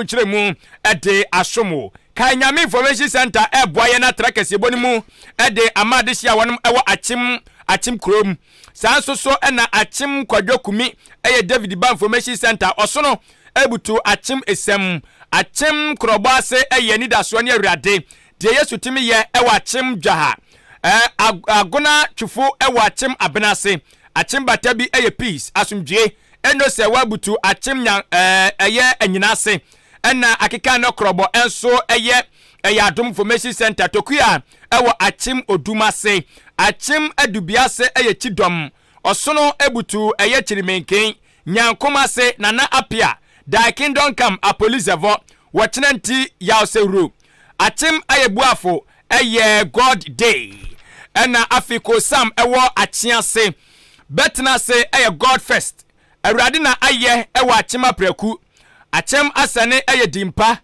Nkyerɛmu de asom wo. Kae Nyame Information Centre ɛreboa yɛn atra kɛseɛbɔ no mu de ama adehyeɛ a wɔnom wɔ Akyem Akyem kurom. Saa nso so na Akyem Kwadwo Kumi yɛ David Ba Information Centre ɔsono butu Akyem Esam. Akyem Korɔbɔ ase yɛ anidasoɔ ne Awurade deɛ Yesu tumi yɛ wɔ Akyem Dwaha. Agona Twifo wɔ Akyem Abena ase. Akyem Bata bi yɛ Peace, Asomdwie. Eno sɛ woabutu akyem nya ɛyɛ anyina ase ɛna akeka no korɔbɔ nso ɛyɛ ɛyɛ adom information center tokua ɛwɔ akyem odum ase akyem adubia ase ɛyɛ kyidɔm ɔsono ebutu ɛyɛ kyirimenken nyankom ase nana apia thy kingdom come apolizɛvɔ wɔkyena nti yaw sɛ wuro akyem ayɛ buafo ɛyɛ god day ɛna afi kosam ɛwɔ akyease Bɛtena ase yɛ God first. Awurade na ayɛ wɔ akyem apraku. Akyem asɛne yɛ dimpa.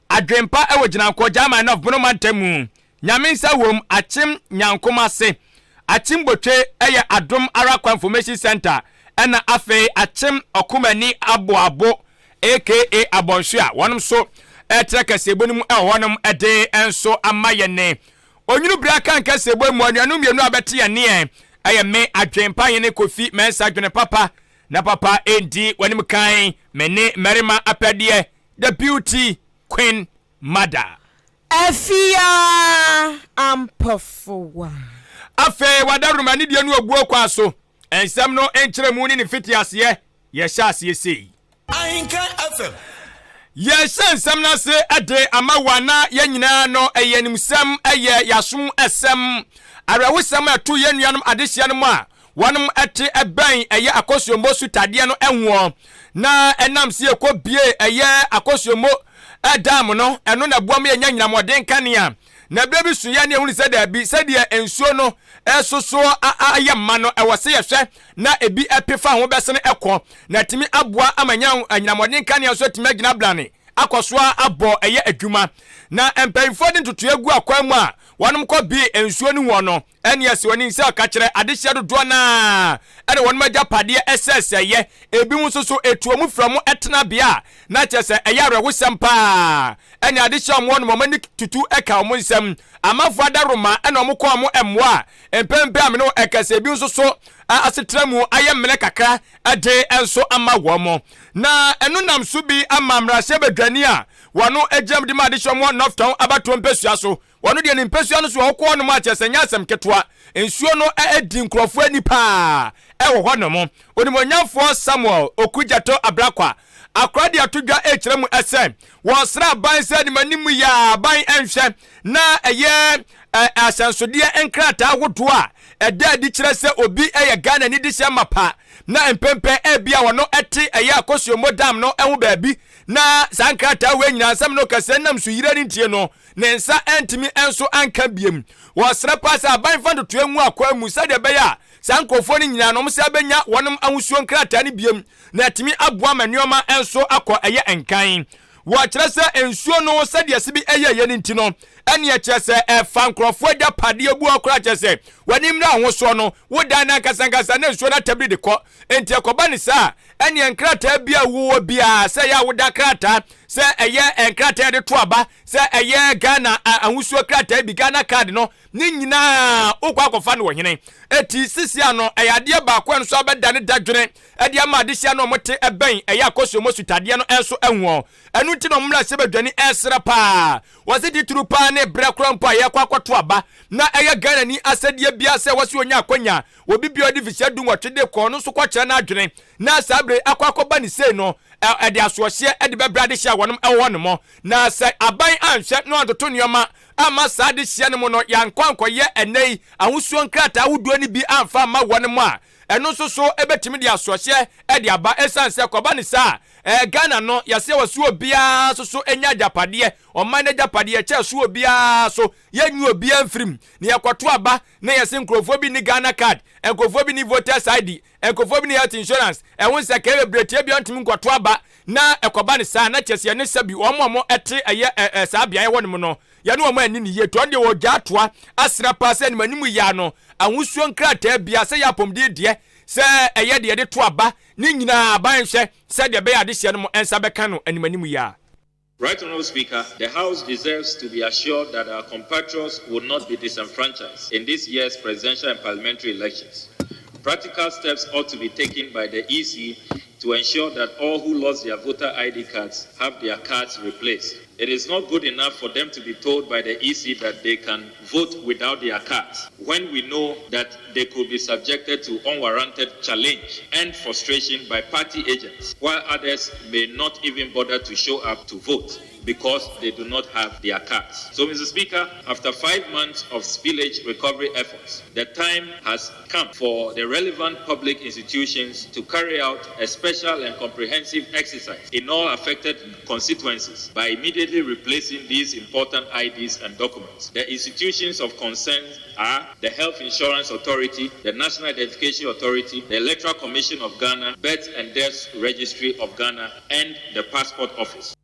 Adwenpa wɔ Gyinankɔ Gyaaman North Bono mantam mu. Nyame nsa wom Akyem Nyankom ase. Akyem Botwe yɛ Adom Arakwa Information Centre ɛna afei Akyem Ɔkomani Aboabo aka Abɔnhwe a wɔnom nso ɛretrɛ kɛseɛbɔ no mu wɔ hɔnom de nso ama yɛne Onwunu bere aka nka sɛ bɔ mu anuanom mmienu a bɛte yɛn nneɛ ɛyɛ me adwen pa hene Kofi Mensah dwene papa na papa ɛndi w'anim kan me ne mmarima apɛdeɛ the beauty queen mother. Afia Ampofowaa. Afei wadaworoma anidie no obuo kwan so nsɛm no nkyerɛmu ne ne mfitiaseɛ Yɛhyɛ aseɛ sei. Ahenkan FM. Yɛhyɛ nsɛm no ase de ama wo anaa yɛn nyinaa no, ɛyɛ animsɛm, ɛyɛ yɛasom asɛm, awerɛhosɛm a ɛto yɛn nuanom adehyeɛ no mu a wɔnom te bɛn ɛyɛ Akosombo sutadeɛ no hoɔ, na ɛnam sɛ yɛkɔ bie ɛyɛ Akosombo dam no, ɛno na ɛboa ma yɛnya nyinamɔden kanea. Na berɛ bi so yɛn na yɛhunu sɛ daabi, sɛdeɛ nsuo no resosoɔ ayɛ ma no, ɛwɔ sɛ yɛhwɛ na ebi pefa ho bɛsene kɔ, na atumi aboa ama nya anyinamɔden kanea nso atumi agyina blane akɔ so ara abɔ ɛyɛ adwuma. Na mpanyinfoɔ de ntotoeɛ gu akwan mu a wɔnom kɔ bee nsuo no hoɔ no, ɛne ɛsɛ wɔn sɛ ɔka kyerɛ adehyeɛ dodoɔ no ara ɛna wɔnom agyapadeɛ ɛsɛɛsɛeɛ, ebinom nso so ɛtu wɔn firi wɔn tenabea a na kyerɛ sɛ ɛyɛ awerɛhosɛm paa ɛne adehyeɛ a wɔn wɔ nom wɔn ani tutu ɛka wɔn nsam. Amanfoɔ adaworoma ɛna wɔn kɔ wɔn mmoa a mpɛn pii a me ne wo ɛkasa ebi nso so asetra mu ayɛ mmerɛ kakra de nso ama wɔn. Na ɛno nam so bi ama mmarahyɛbadwani a wɔn gyina mu de ma adehyeɛ wɔ North Tɔn abatoɔ mpasua so. Wɔn deɛ ne mpasua no so wɔkɔ hɔnom a kyerɛ sɛ nyɛ asɛm ketewa. Nsuo no di nkurɔfoɔ ani paa wɔ hɔnom. Onimuonyamfoɔ Samuel Okudzeto Ablakwa akora de ato dwa rekyerɛ mu sɛ wɔsrɛ aban sɛ animanim yi a aban nhwɛ na ɛyɛ ahyɛnsodeɛ nkrataa ahodoɔ a ɛda adi kyerɛ sɛ obi yɛ Ghanani dehyɛ mapa na mpɛmpɛn ebia wɔno te ɛyɛ Akosombo Dam no ho baabi na saa nkrataa wei nyinaa nsɛm no kɛsɛ nam so yire no ntie no ne nsa antumi nso anka biem. Wɔsrɛ paa sɛ aban fa ntotoeɛ ngu akwan mu sɛdeɛ ɛbɛyɛ a saa nkurɔfoɔ no nyinaa no wɔn san bɛnya wɔn ahosuo nkrataa no biem na atumi aboa ma nneɛma nso akɔ ɛyɛ nkan. Wɔkyerɛ sɛ nsuo no sɛdeɛ ɛse bi ɛyɛeɛ no nti no, ɛneɛ kyerɛ sɛ ɛfa nkurɔfoɔ agyapadeɛ bu hɔ koraa kyerɛ sɛ w'ani mmra ho soɔ no, wo dan no ankasa ankasa na nsuo no atabiri de kɔ. Enti ɛkɔba no saa a, ɛneɛ nkrataa bi a wowɔ biara, sɛ ɛyɛ awoda krataa, sɛ ɛyɛ nkrataa yɛde to aba, sɛ ɛyɛ Ghana ahosuo krataa bi, Ghana card no, ne nyinaa wokɔ akɔfa no wɔ hene. Eti sisi ano ɛyɛ adeɛ baako a nso abɛdane dadwene de ama adesua no a wɔte bɛn ɛyɛ akɔsuo sutadeɛ no nso ahu. Ɛno nti na wɔn mmarahyɛbadwani resrɛ paa. Wɔse titiriw paa ne berɛ korɔ mpo a yɛrekɔ akɔto aba na ɛyɛ Ghanani asɛdeɛ biara sɛ wɔse ɔnya akwanya obi biara ɔde mfehyia dunwɔtwe de kɔ no nso kɔkyerɛ n'adwene na saa bere akɔ akɔba ne sei no ɛde asoɔhyeɛ de bɛbrɛ adehyeɛ a wɔnom ɛwɔ hɔ nom na sɛ aban anhwɛ na wɔantoto nneɛma amma saa adehyeɛ no mu no yɛankɔ ankɔyɛ ɛnnɛ yi ahosuo nkrataa ahodoɔ no bi amfa amma wɔnom a Ɛno nso so bɛtumi de asoɔhyeɛ de aba ɛsiane sɛ kɔba no saa a, Ghana no yɛse ɛwɔ so obiara nso so nya agyapadeɛ, ɔman no agyapadeɛ kyɛ so obiara so, yɛnyi obiara mfiri mu. Na yɛkɔto aba na yɛse nkurɔfoɔ bi nni Ghana card, nkurɔfoɔ bi nni voters ID, nkurɔfoɔ bi nni health insurance, ɛho nsɛkɛɛ bebree tia biara ntumi nkɔto aba. Na ɛkɔba no saa na kyerɛ sɛ yɛne sɛbi wɔn a wɔte ɛyɛ saa beaeɛ hɔ nom no, Yɛne wɔn anni no yie. Toɔ no deɛ wɔgyaa toa asra paa sɛ animanim yi ara no, ahosuo nkrataa biara, sɛ ɛyɛ apɔmuden deɛ, sɛ ɛyɛ deɛ yɛde to aba, ne nyinaa aban nhwɛ sɛdeɛ ɛbɛyɛ a adehyeɛ no mo nsa bɛka no animanim yi ara. Right Honourable Speaker, the House deserves to be assured that our compatriots will not be disenfranchised in this year's presidential and parliamentary elections. Practical steps ought to be taken by the EC to ensure that all who lost their voter ID cards have their cards replaced. It is not good enough for them to be told by the EC that they can vote without their cards when we know that they could be subjected to unwarranted challenge and frustration by party agents, while others may not even bother to show up to vote because they do not have their cards. So, Mr. Speaker, after five months of spillage recovery efforts, the time has come for the relevant public institutions to carry out a special and comprehensive exercise in all affected constituencies by immediately replacing these important IDs and documents. The institutions of concern are the Health Insurance Authority, the National Identification Authority, the Electoral Commission of Ghana, Birth and Death Registry of Ghana, and the Passport Office.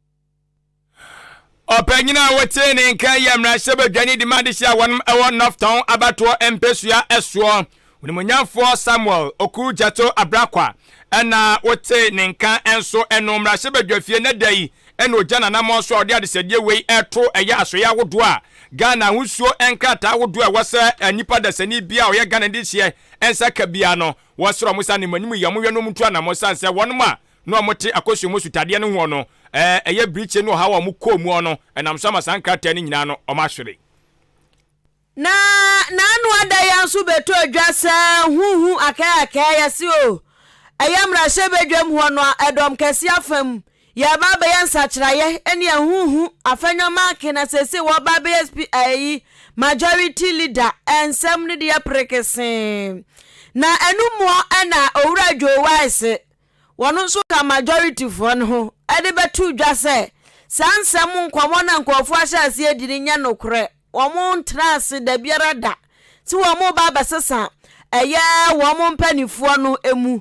Ɔpanyin a wɔtee ne nka yɛ mmarahyɛbadwani de ma adehye a wɔnom wɔ North Town abatoɔ mpesua soɔ, Onimuonyamfoɔ Samuel Okudzeto Ablakwa ɛna wotee ne nka nso ɛno mmarahyɛbadwafie nɛ da yi ɛna ogya n'anammɔn so a ɔde adesɛdeɛ wei ɛto ɛyɛ asoeɛ ahodoɔ a Ghana ahosuo nkrataa ahodoɔ a ɛwɔ sɛ nnipa dasani biara a ɔyɛ Ghana dehyeɛ nsa ka biara no wɔsrɛ wɔn sɛ animanim yɛ wɔn wɛ na wɔn ntu anammɔn sane sɛ wɔnom a na wɔte akɔsuo mu sutadeɛ no hoɔ no, ɛyɛ birikye ne ɔhaw a wɔkɔɔ muɔ no, ɛnam so ama saa nkrataa no nyinaa no wɔahwere. Na n'ano ada yi ara nso bɛtɔ dwa sɛ huhu akɛɛakɛɛ yɛse o, ɛyɛ mmarahyɛbadwam hɔ no ɛdɔm kɛseɛ afa mu, yɛreba abɛyɛ nsakyeraeɛ ne ahuhu afɛnwɔma na seesei wɔreba abɛyɛ spi ayi majority leader nsɛm no deɛ perekesee. Na ɛno muɔ na Owura Joe Wise Wɔn nso ka majority foɔ no ho de bɛto dwa sɛ saa nsɛm nkɔmmɔ no a nkurɔfoɔ ahyɛ aseɛ adi no nyɛ nokorɛ. Wɔn ntena ase dabiara da sɛ wɔn reba abɛsesa ɛyɛ wɔn mpanifoɔ no mu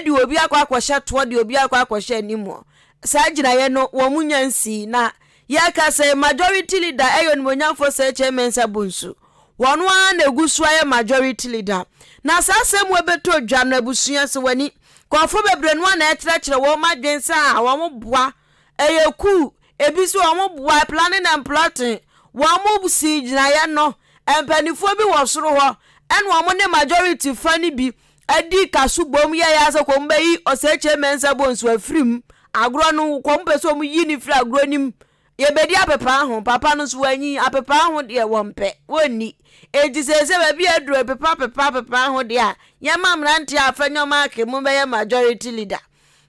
de obi akɔ akɔhyɛ toɔ de obi akɔ akɔhyɛ animuɔ. Saa gyinaeɛ no wɔn nya nsii na yɛreka sɛ majority leader ɛyɛ onimuonyamfoɔ Sir Kyei Mensah Bonsu. Wɔn ara na ɛgu so ayɛ majority leader. Na saa asɛm wei bɛtɔ dwa no abusua sɛ w'ani Nkurɔfo bebree no ara na ɛkyerɛkyerɛ wɔn adwene sɛ a wɔn boa ɛyɛ kuw, ebi nso wɔn boa planning and plotting, wɔn sii gyinaeɛ no, mpaninfoɔ bi wɔ soro hɔ ɛna wɔn ne majority fa no bi adi kaso bom yɛyɛ ara sɛ wɔn bɛyi Ɔsɛekyɛ Mensah Bonsu afiri mu, agorɔ no wɔn pɛ sɛ wɔn yi no firi agorɔ no mu. Yɛbɛdi apepaa ho, papa no nso wanyin, apepaa ho deɛ wɔmpɛ, wɔnni. Enti seesei baabi a aduru pepa pepa apepaa ho deɛ a, yɛma mmeranteɛ a afɛ nneɛma ake mo bɛyɛ majority leader.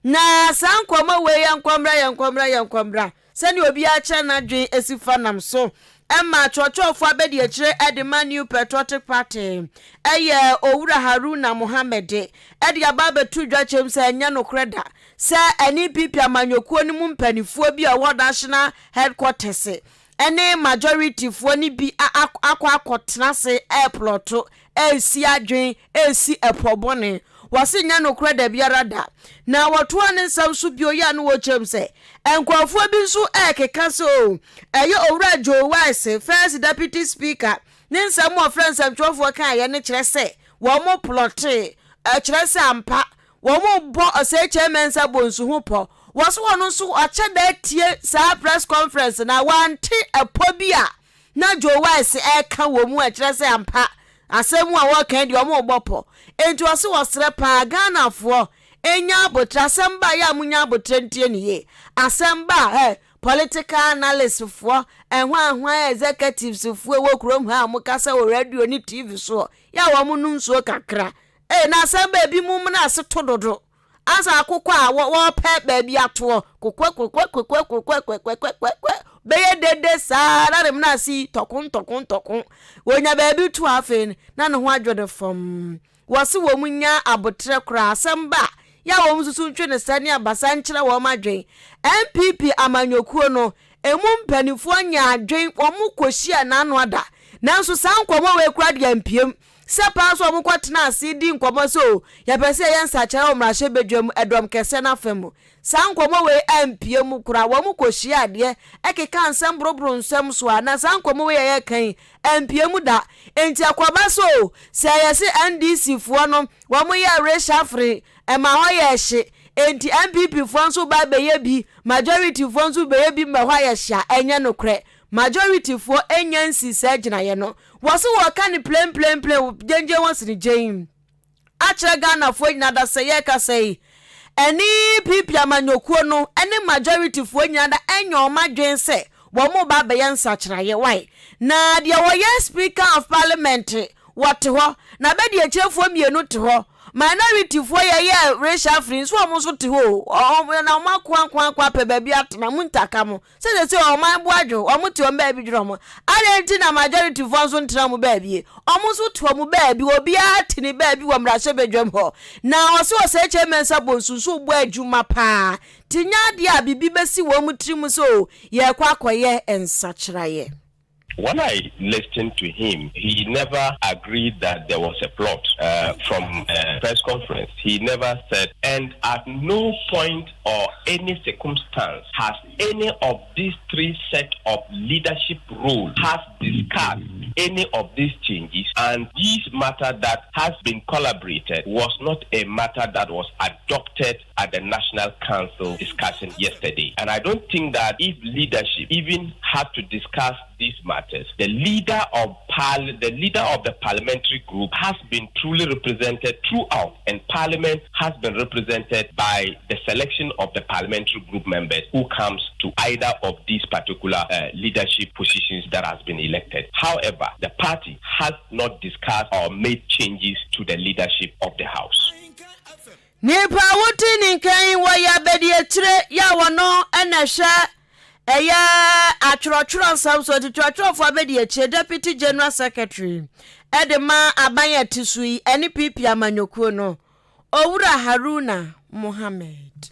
Na saa nkɔmmɔ wei yɛnkɔ mmra yɛnkɔ mmra yɛnkɔ mmra sɛdeɛ obiara kyerɛ n'adwene si fa nam so ma akyerɛkyerɛfoɔ abadiakyire de ma New Patriotic Party yɛ Owura Haruna Mohammed de aba abɛto dwa kyerɛ mu sɛ ɛnyɛ nokorɛ da sɛ NPP amanyɔkuo no mu mpaninfoɔ bi a wɔwɔ National Headquarters ne Majority foɔ no bi akɔ akɔtena ase replɔto, resi adwen, resi ɛpɔ bɔne. Wɔse nyɛ nokorɛ dabiara da. Na wɔtoa ne nsɛm so bio yɛ a na wɔkyerɛ mu sɛ nkurɔfoɔ bi nso rekeka sɛ oo ɛyɛ Owura Joe Wise, First Deputy Speaker, ne nsɛm a ɔfrɛ nsɛmtwerɛfoɔ kaeɛ no kyerɛ sɛ wɔn plɔtee, ɛkyerɛ sɛ ampa Wɔrebɔ Osei Kyei Mensah Bonsu ho pɔ. Wɔse ɔno nso wakyɛ da atie saa press conference no a wante ɛpɔ bi a na Joe Wise reka wɔ mu a ɛkyerɛ sɛ ampa asɛm a wɔreka yi deɛ wɔrebɔ pɔ. Enti ɔse ɔsrɛ paa Ghanafoɔ nya abotrɛ asɛm ba a yɛ a monya abotrɛ ntie no yie. Asɛm ba a hɛ political analyst foɔ, ɛhwan hwan executives foɔ ɛwɔ kurom ha a wɔkasa wɔ radio ne TV soɔ yɛ a wɔnom nsuo kakra Ei na asɛm ba ebi mu mena ase to dodo ansa akokɔ a wɔpɛ baabi atoɔ kokwɛkokwɛkokwɛkokwɛkokwɛkokwɛ bɛyɛ dede saa na ne mena ase yi tɔko ntɔko ntɔko wɔnya baabi to afei na ne ho adwo no fam wɔse wɔn nya abotrɛ koraa asɛm ba a yɛ a wɔn susu ntwe ne sɛ ne abasa nkyerɛ wɔn adwen NPP amanyɔkuo no emu mpanimfoɔ nya adwen wɔn kɔhyia n'ano ada nanso saa nkɔmmɔ wei koraa deɛ ampiem Sɛ paa nso a wɔkɔtenaa ase dii nkɔmmɔ sɛ o, yɛpɛ sɛ yɛyɛ nsakyeraɛ wɔ mmarahyɛbadwam ɛdɔm kɛseɛ no afa mu. Saa nkɔmmɔ wei ampue mu koraa. Wɔkɔhyiaa adeɛ kekaa nsɛm boroboro nsɛm so a, na saa nkɔmmɔ wei a yɛreka yi ampue mu da. Enti ɛkɔba sɛ o, sɛ yɛse NDC foɔ no wɔyɛɛ reshuffling, ɛma hɔ yɛɛ hye. Enti NPP foɔ nso ba bɛyɛ bi, majority foɔ nso bɛyɛ bi ma ɛhɔ ayɛ hye a, ɛnyɛ nokorɛ. Majority foɔ nnya nsii saa gyinaeɛ no. Wɔse wɔka no plain plain plain, gyengyen wɔn sene gyen. Akyerɛ Ghanafoɔ nyinaa da sɛ yɛrekasa yi, ɛne PP amanyɔkuo no ne majority foɔ nyinaa da anya wɔn adwene sɛ wɔn reba abɛyɛ nsakyeraeɛ. Why? Na deɛ wɔyɛ Speaker of Parliament wɔte hɔ, na abadiakyirefoɔ mmienu te hɔ, Minority foɔ yɛyɛ reshuffling nso wɔn nso te hɔ o, wɔn na wɔn ako ako ako apɛ baabi atena, mo ntaka mo. Sɛ sɛsɛ ɔman bo adwo, wɔn te wɔn baabi dwene wɔn. Adɛn nti na majority foɔ nso ntena wɔn baabi? Wɔn nso te wɔn baabi, obiara te ne baabi wɔ mmarahyɛbadwam hɔ. Na ɔse Osei Mensah Bonsu nso bɔ adwuma paa. Nti nyɛ adeɛ a biribi bɛsi wɔn tirim sɛ o yɛrekɔ akɔyɛ nsakyeraeɛ. When I listened to him, he never agreed that there was a plot uh, from a press conference. He never said, and at no point or any circumstance has any of these three set of leadership roles has discussed any of these changes and this matter that has been collaborated was not a matter that was adopted at the National Council discussion yesterday. And I don't think that if leadership even had to discuss these matters, the leader of parl- the leader of the parliamentary group has been truly represented throughout, and parliament has been represented by the selection of the parliamentary group members who comes to either of these particular leadership positions that has been elected. However, the party has not discussed or made changes to the leadership of the house. Nipa a wote ne nka yi wɔyɛ abadiakyire yɛ a wɔno na ɛhwɛ ɛyɛ atwerɛtwerɛ nsɛm so nti twerɛtwerɛfoɔ abadiakyire Deputy General Secretary ɛde ma aban a ɛte so yi ɛne PP amanyɔkuo no Owura Haruna Mohammed.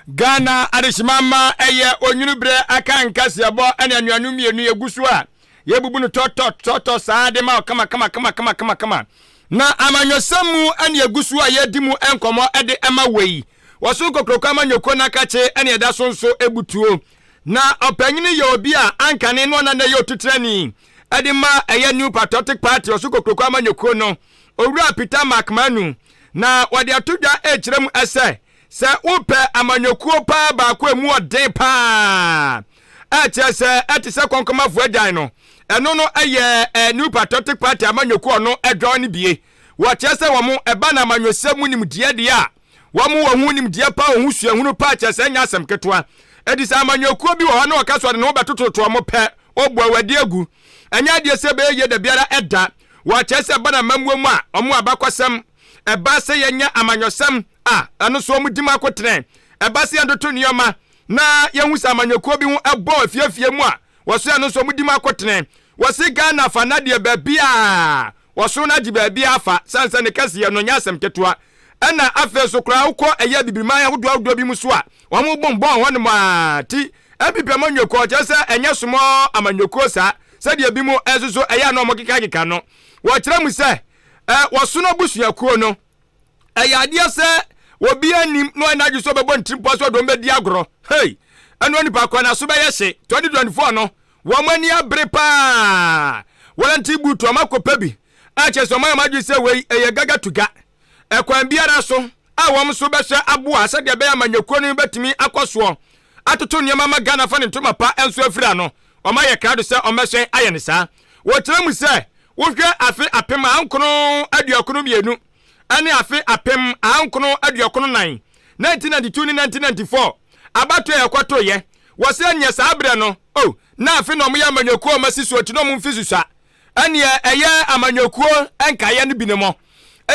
Ghana adehyema ma ɛyɛ onwunu berɛ aka nkaseɛbɔ ne anuanom mmienu yɛgu so a yɛbubu no tɔtɔ tɔtɔ saa de ma wo kama kama kama kama kama kama na amanyɔsɛm mu ɛne ɛgu so a yɛdi mu nkɔmmɔ ɛde ɛma wei wɔso kokroko amanyɔkuo no akakye ɛne ɛda so nso ebutuo na ɔpanyini yɛ obi a ankane no ɔna na ɛyɛ otutrani ɛde ma ɛyɛ New Patriotic Party ɔso kokroko amanyɔkuo no Owura Peter Mark Manu na wɔde ato dwa ɛkyerɛ mu ɛsɛ Sɛ wopɛ amanyɔkuo paa baako a emu ɔden paa a kyerɛ sɛ ɛte sɛ kɔnkɔmafo agyan no, ɛno no yɛ New Patriotic Party amanyɔkuo ɔno ɛdɔn no bie. Wɔkyerɛ sɛ wɔn ɛba no amanyɔsɛm mu nimdeɛ deɛ a, wɔn wɔ ho nimdeɛ paa, wɔn ho suahunu paa kyerɛ sɛ ɛnyɛ asɛm ketewa. Enti sɛ amanyɔkuo bi wɔ hɔ na wɔka sɛ ɔde ne ho bɛtototo wɔn pɛ, ɔbu awadi agu. Ɛnyɛ adeɛ sɛ ɛbɛyɛ yie da biara da. Wɔkyerɛ sɛ ɛba no amammuo mu a, wɔn abakɔsɛm, ɛba sɛ yɛnyɛ amanyɔsɛm a, ɛno nso wɔdi mu akotenɛ. Ɛba sɛ yɛntoto nneɛma na yɛhu sɛ amanyɔkuo bi ho bɔ afiefie mu a, wɔso ɛno nso wɔdi mu akotenɛ. Wɔse Ghana fa na deɛ baabi a wɔso no agye baabi afa, sane sɛ ne kɛseyɛ no nyɛ asɛm ketewa. Ɛna afei nso koraa wokɔ ɛyɛ abibiriman ahodoɔ ahodoɔ bi mu so a, wɔn bonbɔn hɔnom a ti NPP amanyɔkuo kyerɛ sɛ ɛnyɛ small amanyɔkuo saa sɛdeɛ bi mu nso so ɛyɛ a na wɔn kekakeka no. Wɔkyerɛ mu sɛ wɔsono abusuakuo no. Ɛyɛ adeɛ sɛ obiara nim na ɔyɛ n'adwene sɛ ɔbɛbɔ ne tirim pɔ sɛ ɔde wɔn bɛdi agorɔ. Hei! Ɛno nipa kɔ n'aso bɛyɛ hye. 2024 no, wɔn ani abere paa. Wɔlɛnte buutu wɔn akɔpɛ bi a kyerɛ sɛ wɔn ayɛ wɔn adwene sɛ wei ɛyɛ gaga to ga. Ɛkwan biara so a wɔn nso bɛhwɛ aboa sɛdeɛ ɛbɛyɛ amanyɔkuo no bɛtumi akɔ soɔ atoto nneɛma ma Ghana fa ne ntoma pa nso afiri ano. Wɔn ayɛ krado sɛ wɔbɛhyɛn ayɛ no saa. Wɔkyerɛ mu sɛ Wohwɛ afe 1992 ne afe 1994, 1992 ne 1994, abatoɔ a ɛkɔtoeɛ, wɔse ɛneɛ saa berɛ no, oh, na afe na wɔyɛ amanyɔkuo a wɔasi soɔ nti na wɔn mfe susua. Ɛneɛ ɛyɛ amanyɔkuo nkaeɛ no binom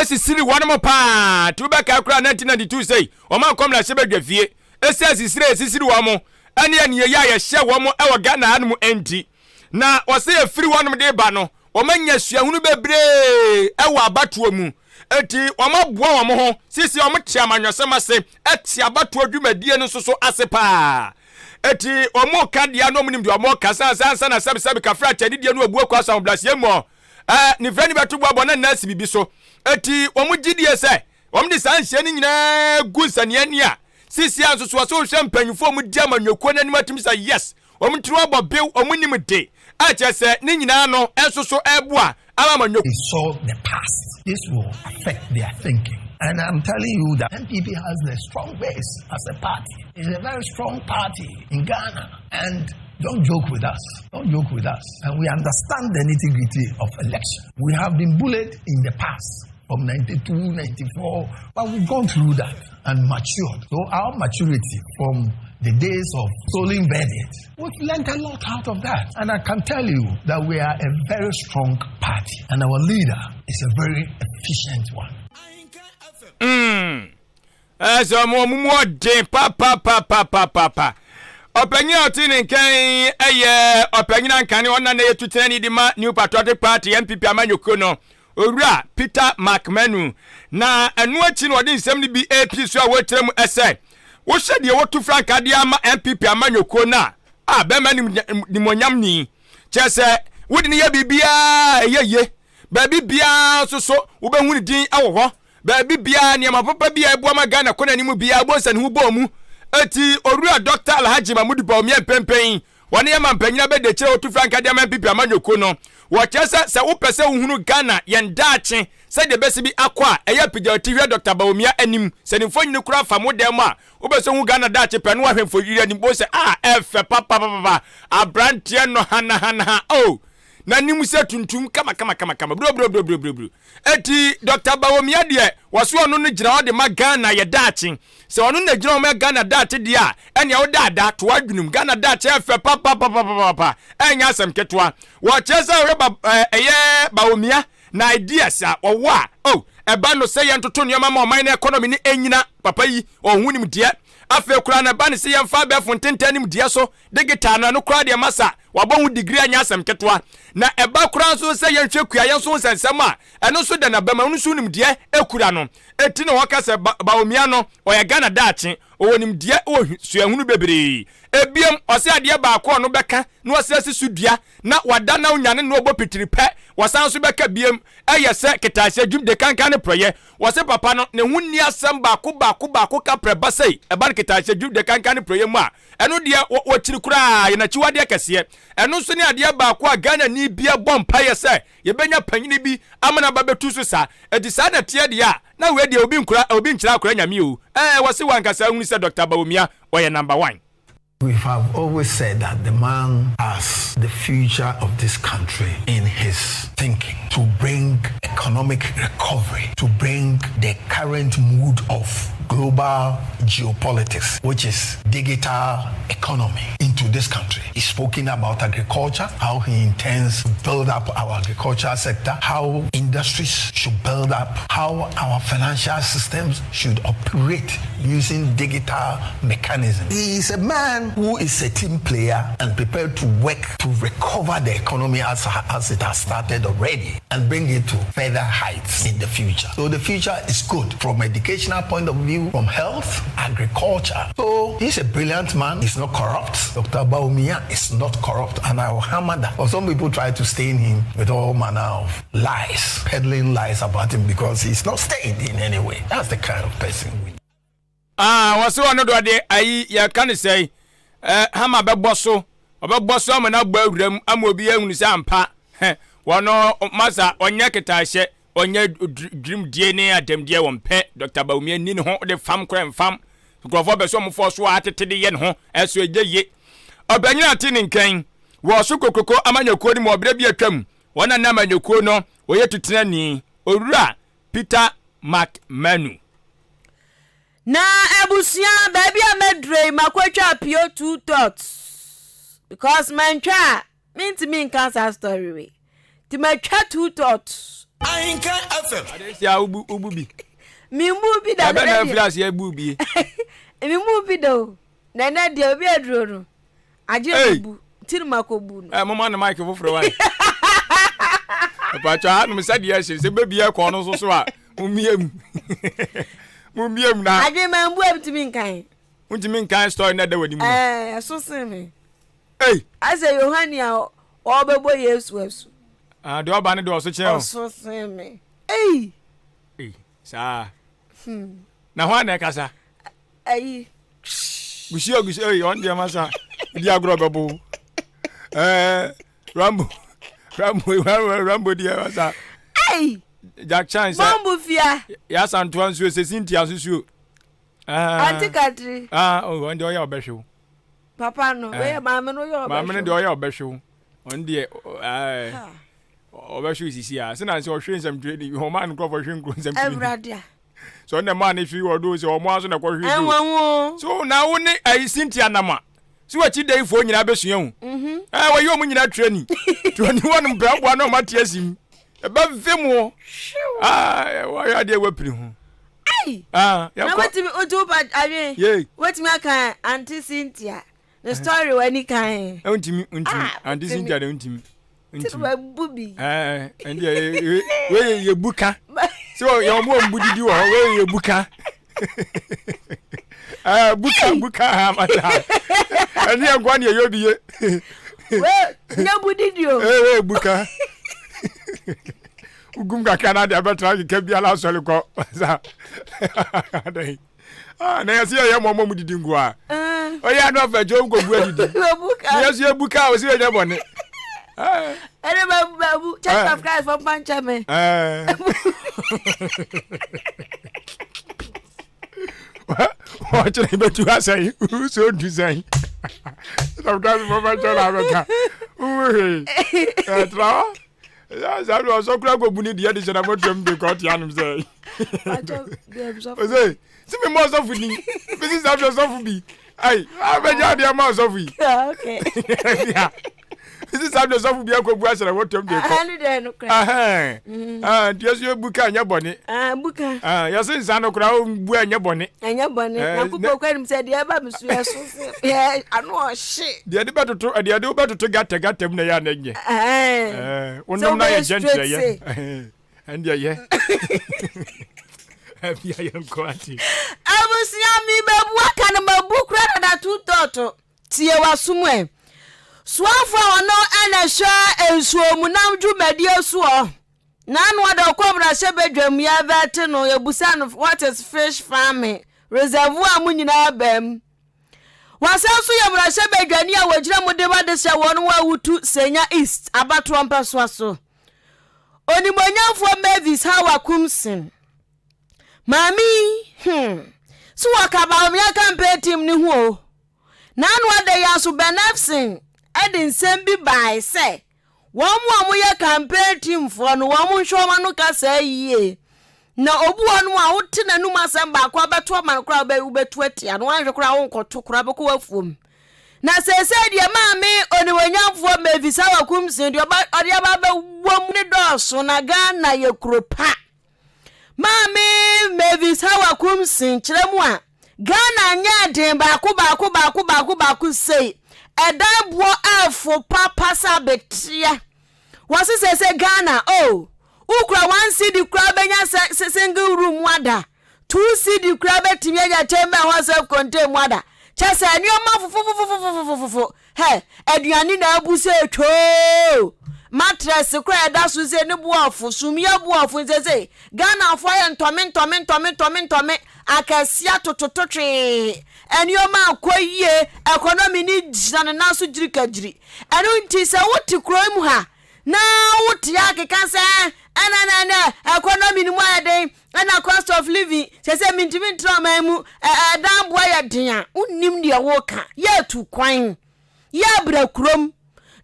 sisiri wɔnom paa, nti wobɛkae koraa 1992 sei, wɔn ankɔ mmarahyɛbadwa fie, ɛsiane sisire a ɛsisiri wɔn ɛne aniɛyɛ a yɛhyɛ wɔn wɔ Ghana hanom nti. Na wɔsɛ ɛfiri hɔnom de ba no, wɔanya suahunu bebree wɔ abatoɔ mu. Enti wɔaboa wɔn ho sisi wɔte amanyɔsɛm ase, te abatoɔ dwumadie no nso so ase paa. Enti wɔka deɛ na wɔnim deɛ wɔka sane sɛ ansa na sɛbesɛbe kafra akyɛdedie no abu akɔ asahobraseɛ mu ɔ, ne frɛ no bɛto boabɔ na nna asi biribi so. Enti wɔn gyidie sɛ wɔde saa nhyɛ no nyinaa gu nsania ani a, sisi a nso so wɔsɛ wohwɛ mpanyinfoɔ a wɔdi amanyɔkuo no anim atumi sɛ yes, Wɔn tiri abɔ bew, wɔn nim de, a kyerɛ sɛ ne nyinaa no nso so ɛreboa ama amanyɔkuo. They saw the past. This will affect their thinking. And I'm telling you that NPP has a strong base as a party. It's a very strong party in Ghana. And don't joke with us. Don't joke with us. And we understand the nitty gritty of election. We have been bullied in the past from 92, 94, but we've gone through that and matured. So our maturity from the days of stolen verdict, we've learned a lot out of that. And I can tell you that we are a very strong party and our leader is a very efficient one. Mm. Ɛsɛ ɔmo ɔmo mu ɔden papapapapapa. Ɔpanyin a ɔte ne nkan ɛyɛ ɔpanyin ankane ɔna na ɛyɛ tutenani de ma New Patriotic Party NPP amanyɔkuo no Owura Peter McManu. Na ɛno akyi na ɔde nsɛm no bi ɛrepie so a wɔrekyerɛ mu ɛsɛ wohyɛ deɛ wɔtu frankaa de ama NPP amanyɔkuo no a a bɛrima nimonyam ni kyerɛ sɛ wode no yɛ biribiara ɛyɛ ye baabi biara nso so wobɛhu ne din wɔ hɔ Baabi biara, nneɛma papa bi a ɛboa ma Ghana kɔ n'anim biara, wobɛhu sɛ ne ho bɔɔ mu. Enti, Owura Dɔkta Alhaji Mahmood Bawumia mprempren yi, ɔne yɛn mampanyin abɛdiakyire a ɔtu frankaa de ama NPP amanyɔkuo no. Wɔkyerɛ sɛ, sɛ wopɛ sɛ wohunu Ghana, yɛn daakye, sɛdeɛ ɛbɛsi bi akɔ a, ɛyɛ a pagya wo ti hwɛ Dɔkta Bawumia anim. Sɛ ne mfonini koraa fam wo dan mu a, wopɛ sɛ wohu Ghana daakye pɛ na woahwɛ mfonini anim, wobɛhu sɛ, ah, ɛfɛ papapapapa, aberanteɛ no hanahanaha, oh, n'anim sɛ tuntum kama kama kama kama, buroburoburoburoburo. Eti Doctor Bawumia deɛ wɔse ɔno no gyina hɔ de ma Ghana yɛ daakye. Sɛ ɔno na gyina hɔ ma Ghana daakye deɛ a, ɛnea wo daadaa to w'adwenem. Ghana daakye ɛfɛ papapapapapa, ɛnyɛ asɛm ketewa. Wɔkyerɛ sɛ wohwɛ ba ɛyɛ Bawumia na ideas a ɔwɔ a, oh, ɛba no sɛ yɛntoto nneɛma ma ɔman no economy no ɛnyina, papa yi ɔho nimdeɛ. Afei koraa no ɛba no sɛ yɛmfa abɛɛfo ntentan nimdeɛ so Digital no, ɛno koraa deɛ masa, wabɔ ho degree anyɛ asɛm ketewa. Na ɛba koraa nso sɛ yɛnhwɛ kuayɛ nso ho nsɛnsɛm a, ɛno nso da n'abam, ɛno nso nimdeɛ kura no. Enti na wɔka sɛ Ba Bawumia no, ɔyɛ Ghana daakye, ɔwɔ nimdeɛ wɔ suahunu bebree. Ebiem, ɔse adeɛ baako a ɔno bɛka na wasan asi so dua na wada na onyane na ɔbɔ pitiri pɛ, wɔsan nso bɛka biem, ɛyɛ sɛ ketaseɛ, dwumde kankan ne prɔyɛ. Wɔse papa no, ne ho nni asɛm baako baako baako ka prɛ ba sei, ɛba no ketaseɛ, dwumde kankan ne prɔyɛ mu a, Ɛno deɛ wɔkyiri koraa, yɛ n'akyiwadeɛ kɛseɛ. Ɛno nso ne adeɛ baako a Ghanani biara bɔ mpaeɛ sɛ yɛbɛnya panyini bi ama no aba bɛtu so saa. Enti saa na ɛteɛ deɛ a, na wei deɛ obi nkura, obi nkyerɛ akora Nyame o. Ɛɛ wɔse wo ankasa ahunu sɛ Doctor Bawumia ɔyɛ number one. We have always said that the man has the future of this country in his thinking to bring economic recovery, to bring the current mood of global geopolitics, which is digital economy, into this country. He's spoken about agriculture, how he intends to build up our agricultural sector, how industries should build up, how our financial systems should operate using digital mechanisms. He is a man who is a team player and prepared to work to recover the economy as, as it has started already and bring it to further heights in the future. So the future is good from educational point of view, from health, agriculture. So he's a brilliant man. He's not corrupt. Dr. Baumia is not corrupt, and I will hammer that. But some people try to stain him with all manner of lies, peddling lies about him because he's not stained in any way. That's the kind of person we Ah, wɔse ɔno de ɔde ayi yɛka ne sɛe eh, hama bɛbɔ so ɔbɛbɔ so ama no abɔ awura mu ama obi ahunu sɛ ampa hɛ wɔno masa ɔnyɛ ketahyɛ ɔnyɛ dwirimdie ne adamdie wɔn pɛ Dr. Bawumia ni ne ho de fam korɛ mfam nkurɔfoɔ bɛ so ɔmofoɔ so a atete de yɛ ne ho ɛso ɛgye ye ɔbɛnyina ate ne nkɛn wɔ so kokroko amanyɔkuo no mu ɔberɛ bi atwam wɔn na amanyɔkuo no wɔyɛ tutenani owura Peter Mark Manu. Na abusua baabi a mɛdurɛ yi makɔtwa pio two tots because mantwa a mentumi nka saa story wei nti matwa two tots. Ahenka FM. Adesia ubu ubu bi. Membu bi da. Ɛbɛ na afiri aseɛ bu bi. Membu bi da o. Na ɛnɛ deɛ obi aduro no. Agye Hey! bu ti no mako bu no. Ɛ moma no mic foforɔ wae. Mpakyɛ hanom sɛdeɛ ɛhye sɛ bɛbi ɛkɔ no nso so a mommie mu. Mommie mu na. Adwene ma mbu a ntumi nkan. Wontumi nkan story na ɛda w'anim no. Ɛɛ ɛso sen me. Ei! Asɛ Yohane a ɔrebɛbɔ Yesu asu. Ah, deɛ ɔba no deɛ ɔso kyɛn o. Ɔso sen me. Ei! Ei, saa. Hmm. Na hwan na ɛkasa? Ayi. Gusi o gusi oyi ɔn deɛ ma sa di agorɔ bɛ bo. Ɛɛ Rambo Rambo Rambo deɛ ma sa. Ayi. Jack Chan sɛ. Bɔmbu fia. Yasantoa nsuo sɛ Cynthia nso suo. Auntie Katri. Ah, oh, ɔno deɛ ɔyɛ ɔbɛhwe wo. Papa no, wei maame no ɔyɛ ɔbɛhwe. Maame no deɛ ɔyɛ ɔbɛhwe wo. Ɔno deɛ ɛɛ ɔbɛhwe wo sisi a. Sɛ na sɛ ɔhwe nsɛmtwerɛ ni, ɔmaa no nkurɔfoɔ hwe nkuro nsɛmtwerɛ ni. Awurade a. Sɛ ɔno na ɛmaa no hwe wɔ do sɛ ɔmo aso na ɛkɔhwe do. Ɛnwanwo. So na wo ne ɛyi Cynthia nam a. So wakyi dɛyifoɔ nyinaa bɛsua o. Ɛɛ wɔyɛ ɔmo nyinaa training. Training wɔnom brɛboa na ɔmo ate asim. Ɛbɛve mo. Ah, wɔayɛ adeɛ wapiri ho. Ai! Ah, Na yɛnkɔ. wetumi nti wo pa adwen. Yei. Wetumi aka Auntie Cynthia ne story w'ani kan. Ntumi, ntumi. Ah, Auntie wotumi. Cynthia de ntumi. Ti Ntumi. wabu bi. Ɛɛ, ɛnde ɛ wei yɛ yɛ bu ka. Sɛ yɛ ɔmo ɔmo bu didi wɔ hɔ, wei yɛ bu ka. Ɛɛ, bu ka, bu ka ha ma ta. Ɛne yɛ nkoa ne yɛ yɛ obi ye. Wei nyɛ bu didi o. Ee, wei bu ka. Wogum kakra na de abɛtena keka biara asɔre kɔ. Sa. Adɛn. Ah, na yɛsɛ yɛyɛ mɔmɔ mu didi nko a. Ɔyɛ ano afɛ kyɛ wonkɔbu adidi. Na yɛsɛ yɛbu ka a ɔsɛ yɛnyɛ bɔne. Ɛne babu babu Church of Christ fɔ mpa nkyɛ me. Ɔkyerɛ bɛtu asɛn sɛ ɔntu sɛn. Church of Christ fɔ mpa nkyɛ na abɛka. Wohu hwee. Ɛtra hɔ. Saa de ɔsɔ kura kɔbu ne deɛ de hyɛ n'abɔtoam de kɔ ɔte anom sɛ. Ɔsɛ sɛ me mmɔ ɔsɔfo ni mesi saa hwɛ ɔsɔfo bi ai abɛgye adeɛ ma ɔsɔfo yi. Mesi saa hwɛ ɔsɔfo bi akɔbu ahyɛ n'abɔtoam de kɔ. Nti ɛso yɛbu ka ɛnyɛ bɔne. Yɛse nsa no koraa ɔmbu ɛnyɛ bɔne. Ɛnyɛ bɔne. Nyankopɔn kora nim sɛ deɛ ɛba me so ɛso sɛ ano ɔhye. Deɛ de bɛtoto deɛ de wobɛtoto gata gata mu na ɛyɛ a na ɛnyɛ. Wonom na yɛ gentle yɛ. Ɛndeɛ yɛ. Afia yɛ nkɔ ate. Abusua mi bɛbu aka no mabu kora dada tu tɔɔto. Tie w'asom ɛ. Soafo a ɔno ɛna hwɛ nsuomunam dwumadie soɔ. N'ano ada ɔkɔ mmarahyɛbadwam yɛvɛte no yɛbusa no what is fish farming reservoir mu nyinaa bam. Wasan nso yɛ mmarahyɛbadwani a wɔgyina mu de ma de hyɛ wɔn a wotu Senya East abatoɔ mpɛsoa so. Onimuonyamfoɔ Mavis Hawa Kumsin. Maame yi, hmm, so wɔka Bawumia campaign team no ho o. N'ano ada yi ara nso Ben Ephson de nsɛm bi bae sɛ Wɔn a wɔyɛ campaign team foɔ no, wɔn nhwɛ wɔn ano kasa yie. Na obi wɔ nom a wote n'anum asɛm baako abɛto ama no koraa wobɛtu atia no, woanhwɛ koraa wonkɔto koraa bɛkɔ w'afuom. Na seesei deɛ maame onimuonyamfoɔ Mavis Hawa Kumsin deɛ ɔde aba abɛwɔ mu ne dɔɔso na Ghana yɛ kuro pa. Maame Mavis Hawa Kumsin kyerɛ mu a, Ghana nyɛɛ den baako baako baako baako baako sei. Ɛdan boɔ ɛfo papa sɛ abeteɛ. Wɔse sese Ghana oh, wokura one cedi koraa bɛnya sɛ single room mu ada. 2 cedi koraa bɛtumi anya chamber hɔ self contained mu ada. Kyɛ sɛ nneɛma fofofofofofofofo. Hɛ, aduane na abu sɛ twoo. Mattress koraa ɛda so sɛ ne boɔfo, sumiiɛ boɔfo nsese. Ghanafoɔ ayɛ ntɔme ntɔme ntɔme ntɔme ntɔme akɛseɛ atototo twee. Nneɛma akɔ yie, economy no gyina ne nan so gyirikagyiri. Ɛno nti sɛ wote kuro yi mu ha na wote akeka sɛ ɛna na ɛna economy no mu ayɛ den, ɛna cost of living sɛ sɛ mentumi ntra ɔman mu, ɛdan boɔ yɛ den a, wonnim deɛ woka. Yɛ atu kwan, yɛ abra kurom.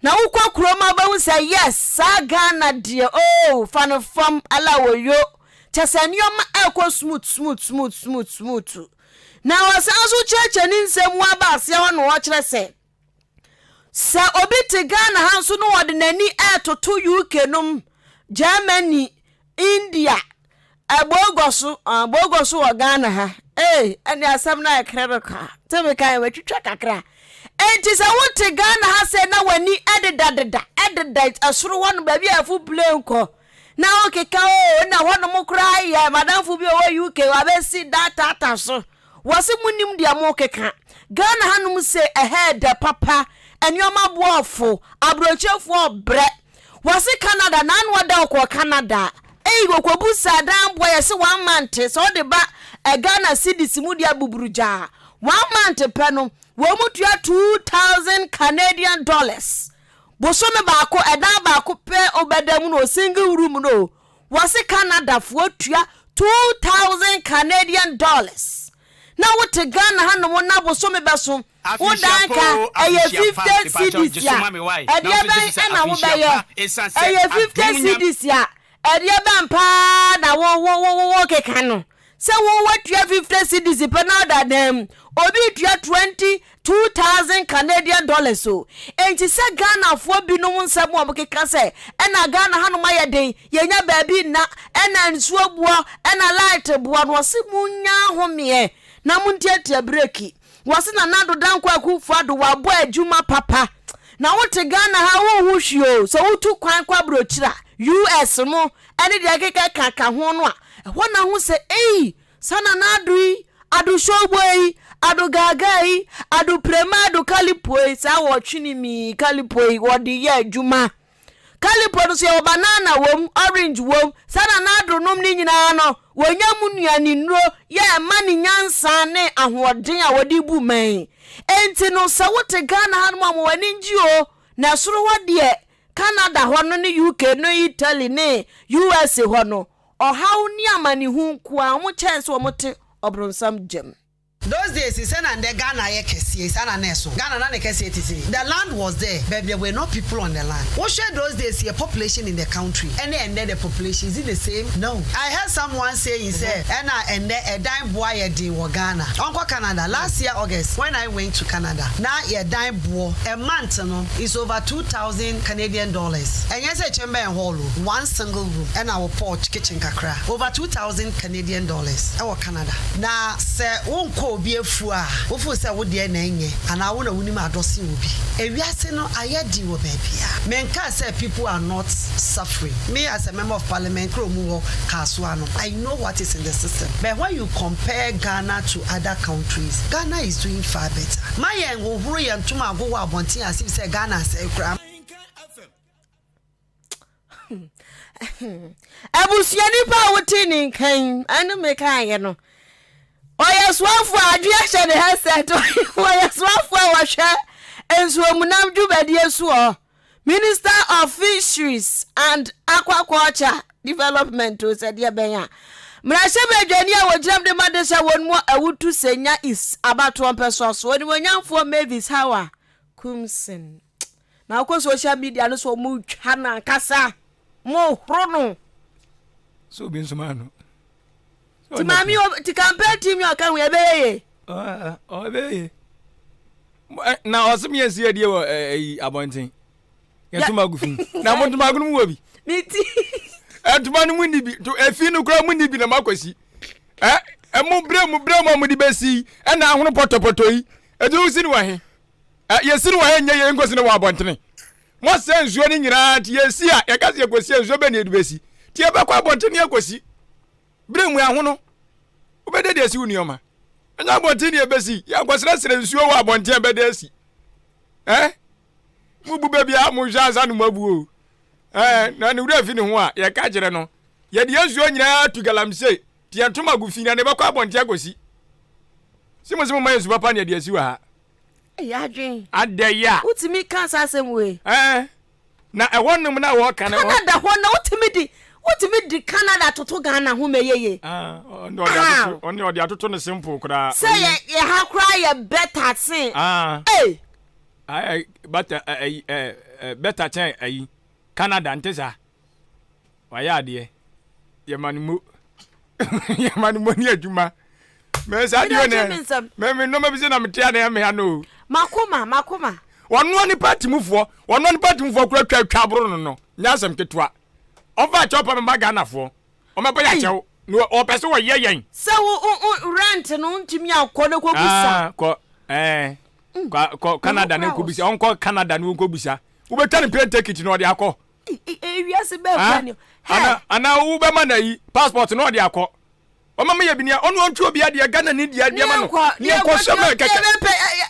Na wokɔ kurom a wobɛhu sɛ yes, saa Ghana deɛ oh, fa no fam, ala oyo. Kyɛ sɛ nneɛma ɛrekɔ smooth smooth smooth smooth smooth. Na ɔsan nso kyerɛkyerɛ ne nsɛm mu aba aseɛ hɔ na ɔkyerɛ sɛ, sɛ obi te Ghana ha nso na ɔde n'ani ɛretoto UK nom, Germany, India, Ɛbogɔ so, ah, bogɔ so wɔ Ghana ha. Ee, ɛne asɛm no ayɛ krɛbɛ kwa. Sɛ meka yɛ, matwitwa kakra. Enti sɛ wote Ghana ha sɛ na w'ani ɛdedadeda, ɛdeda ɛsoro hɔ no baabi a ɛfo plane kɔ. Na wokeka o, na hɔnom koraa yɛ madamfo bi ɔwɔ UK wabɛsi dataata so. Wɔse monim deɛ mokeka. Ghana hanom se ɛhɛ ɛdɛ papa, nneɛma boɔfo, aburokyefoɔ brɛ. Wɔse Canada naano ɔda ɔkɔɔ Canada ei wɔkɔbu saa dan boɔ yɛse one month sɛ wode ba Ghana cedis mu deɛ buburu gyaa one month pɛ no wɔn mu tua 2000 Canadian dollars bosome baako ɛdan baako pɛ wobɛda mu no single room no. Wɔse Canadafoɔ tua 2000 Canadian dollars na wote Ghana hanom na bosome bɛso wo dan ka ɛyɛ 50 cedis a, ɛdeɛ bɛn na wobɛyɛ? Ɛyɛ 50 cedis a, ɛdeɛ bɛn paa na wo wo wo wokeka no? Sɛ wo watua 50 cedis pɛ na ɔda dan mu, obi retua 22,000 Canadian dollars o. Enti sɛ Ghanafoɔ binom nsɛm a wɔkeka sɛ ɛna Ghana hanom ayɛ den, yɛnya baabi nna, ɛna nsuo boɔ, ɛna light boɔ no, wɔse monnya ahomeɛ na montiatia breki. Wɔse Nana Addo Dankwa Akufo Addo wabɔ adwuma papa. Na wote Ghana ha wonhu hwee o, sɛ wotu kwan kɔ aburokyire a, US mo ne deɛ ɛkeka ka ho no a, ɛhɔ na ho sɛ ei, saa Nana Addo yi, Addo Showboy yi, Addo Gaagaa yi, Addo Prema Addo Kalipo yi, saa wɔtwe ne mii Kalipo yi, wɔde yɛ adwuma. Kalipo no so yɛwɔ banana wom, orange wom, saa Nana Addo nom ne nyinaa no, wɔnya mu nnuane nnuro yɛ ɛma ne nyansa ne ahoɔden a wɔde bu man yi. Enti no sɛ wote Ghana hanom a ma w'ani ngye o, na ɛsoro hɔ deɛ Canada hɔ no ne UK ne Italy ne USA hɔ no, ɔhaw ne amanehu nko ara, wɔn kyɛn sɛ wɔn te ɔbronsam gyam. Those days sɛ na ndɛ Ghana ayɛ kɛseɛ yi saa na na ɛso. Ghana na ne kɛseɛ te sei. The land was there but there were no people on the land. Wohwɛ those days yɛ population in the country ɛne ɛndɛ the population is it the same? No. I heard someone saying sɛ ɛna ɛndɛ ɛdan boɔ ayɛ den wɔ Ghana. Ɔnkɔ Canada. Last year August when I went to Canada na yɛ dan boɔ a month no is over 2000 Canadian dollars. Ɛnyɛ sɛ chamber and hall o, one single room ɛna wo porch, kitchen kakra. Over 2000 Canadian dollars ɛwɔ Canada. Na sɛ wonkɔ obi afuo a, wo feel sɛ wo deɛ na ɛnyɛ anaa wo na wonim adɔ sen obi. Ewiase no ayɛ den wɔ baabiara. Menkaa sɛ people are not suffering. Me as a member of parliament kuro mu hɔ Kasoa no, I know what is in the system. But when you compare Ghana to other countries, Ghana is doing far better. Ma yɛn hohoro yɛn ntoma ago wɔ abɔnten as if sɛ Ghana asɛe koraa. Abusua nipa a wote ne nka yi ɛne me kaeɛ no ɔyɛ soafoɔ a adwene ahyɛ ne headset ɔyɛ soafoɔ a wɔhwɛ nsuomunam dwumadie soɔ Minister of Fisheries and Aquaculture Development o sɛ deɛ bɛn a mmarahyɛbadwani a wɔgyinam de ma de hyɛ wɔn mu awutu Senya East abatoɔ mpɛsoa so onimuonyamfoɔ Mavis Hawa Kumsin. Na wokɔ social media no so ɔmo twa no ankasa mo horo no. So obi nso maa no. Ti maame o ti campaign team yɛ ɔka ho ɛbɛyɛ ye. Ɔbɛyɛ ye. Na ɔsem yɛ si adie wɔ ɛyi abɔnten. Yɛntoma agu fi. Na mo ntoma agu no mu wɔ bi. Mi ti. Ntoma no mu ni bi. To efi no kura mu ni bi na mo akɔsi. Ɛ ɛmo brɛ mu brɛ mu a mo de bɛsi ɛna ahono pɔtɔpɔtɔ yi. Ɛdi wo si no wɔ he. Ɛ yɛsi no wɔ ha nyɛ yɛ nkosi no wɔ abɔntene. Moasɛ nsuo no nyinaa nti yɛsi a yɛka sɛ yɛkɔsi a nsuo bɛ ne yɛde bɛsi. Nti yɛbɛkɔ abɔntene yɛkɔsi. Berɛ mu ahono wobɛdɛ de asi wo nneɛma. Ɛnyɛ abɔntene ne yɛbɛsi. Yɛnkɔsrɛsrɛ nsuo wɔ abɔntene bɛde asi. Ɛ mobu baabi a monhwɛ ansa no moabu o. Ɛ na ne wura fi ne ho a yɛka kyerɛ no. Yɛde yɛn nsuo nyinaa tu galamsey. Nti yɛn ntoma gu fi na ne bɛkɔ abɔntene akɔsi. Se mo se mo ma yɛn nsu papa ne yɛde asi wɔ ha. Ɛyɛ adwen. Adɛ yi a. Wotumi ka saa asɛm wei. Ɛɛ na ɛhɔ nom na wɔka no. Canada hɔ na wotumi di wotumi di Canada toto Ghana ho ma ɛyɛ yie. Ah, ɔne ɔde atoto ɔne ɔde atoto no simple koraa. Sɛ yɛ yɛ ha koraa yɛ better sen. Ah. Ee. Ayɛ better ɛyi ɛɛ better kyɛn ɛyi Canada nte saa. Wayɛ adeɛ. Yɛma no mo. Yɛma no mo ne adwuma. Mɛ saa deɛ ɔnɛ. Mɛ me nneɛma bi sɛ na mete adeɛ mea no o. Makoma makoma. Ɔnoa ne party mufoɔ ɔnoa ne party mufoɔ kura twa twa aboro no no nyɛ asɛm ketewa. Ɔfa akyɛw pa mema Ghanafoɔ. Ɔmɛbɔ yɛ akyɛw. Na ɔpɛ sɛ ɔyɛ yɛn. Sɛ wo wo rent no ntumi ankɔ ne kɔ busa. Ah kɔ ɛɛ kɔ kɔ Canada ne kɔ busa ɔnkɔ Canada ne kɔ busa. Wobɛtwa ne plane ticket na ɔde akɔ. Ewiase bɛɛ kura ni. Ana ana wobɛma na yi passport na ɔde akɔ. Ɔma me yɛ bi nia ɔno ɔntwe obi adeɛ Ghana ni deɛ adeɛ ma no. Ne yɛnkɔ hyɛ mɛ kɛkɛ.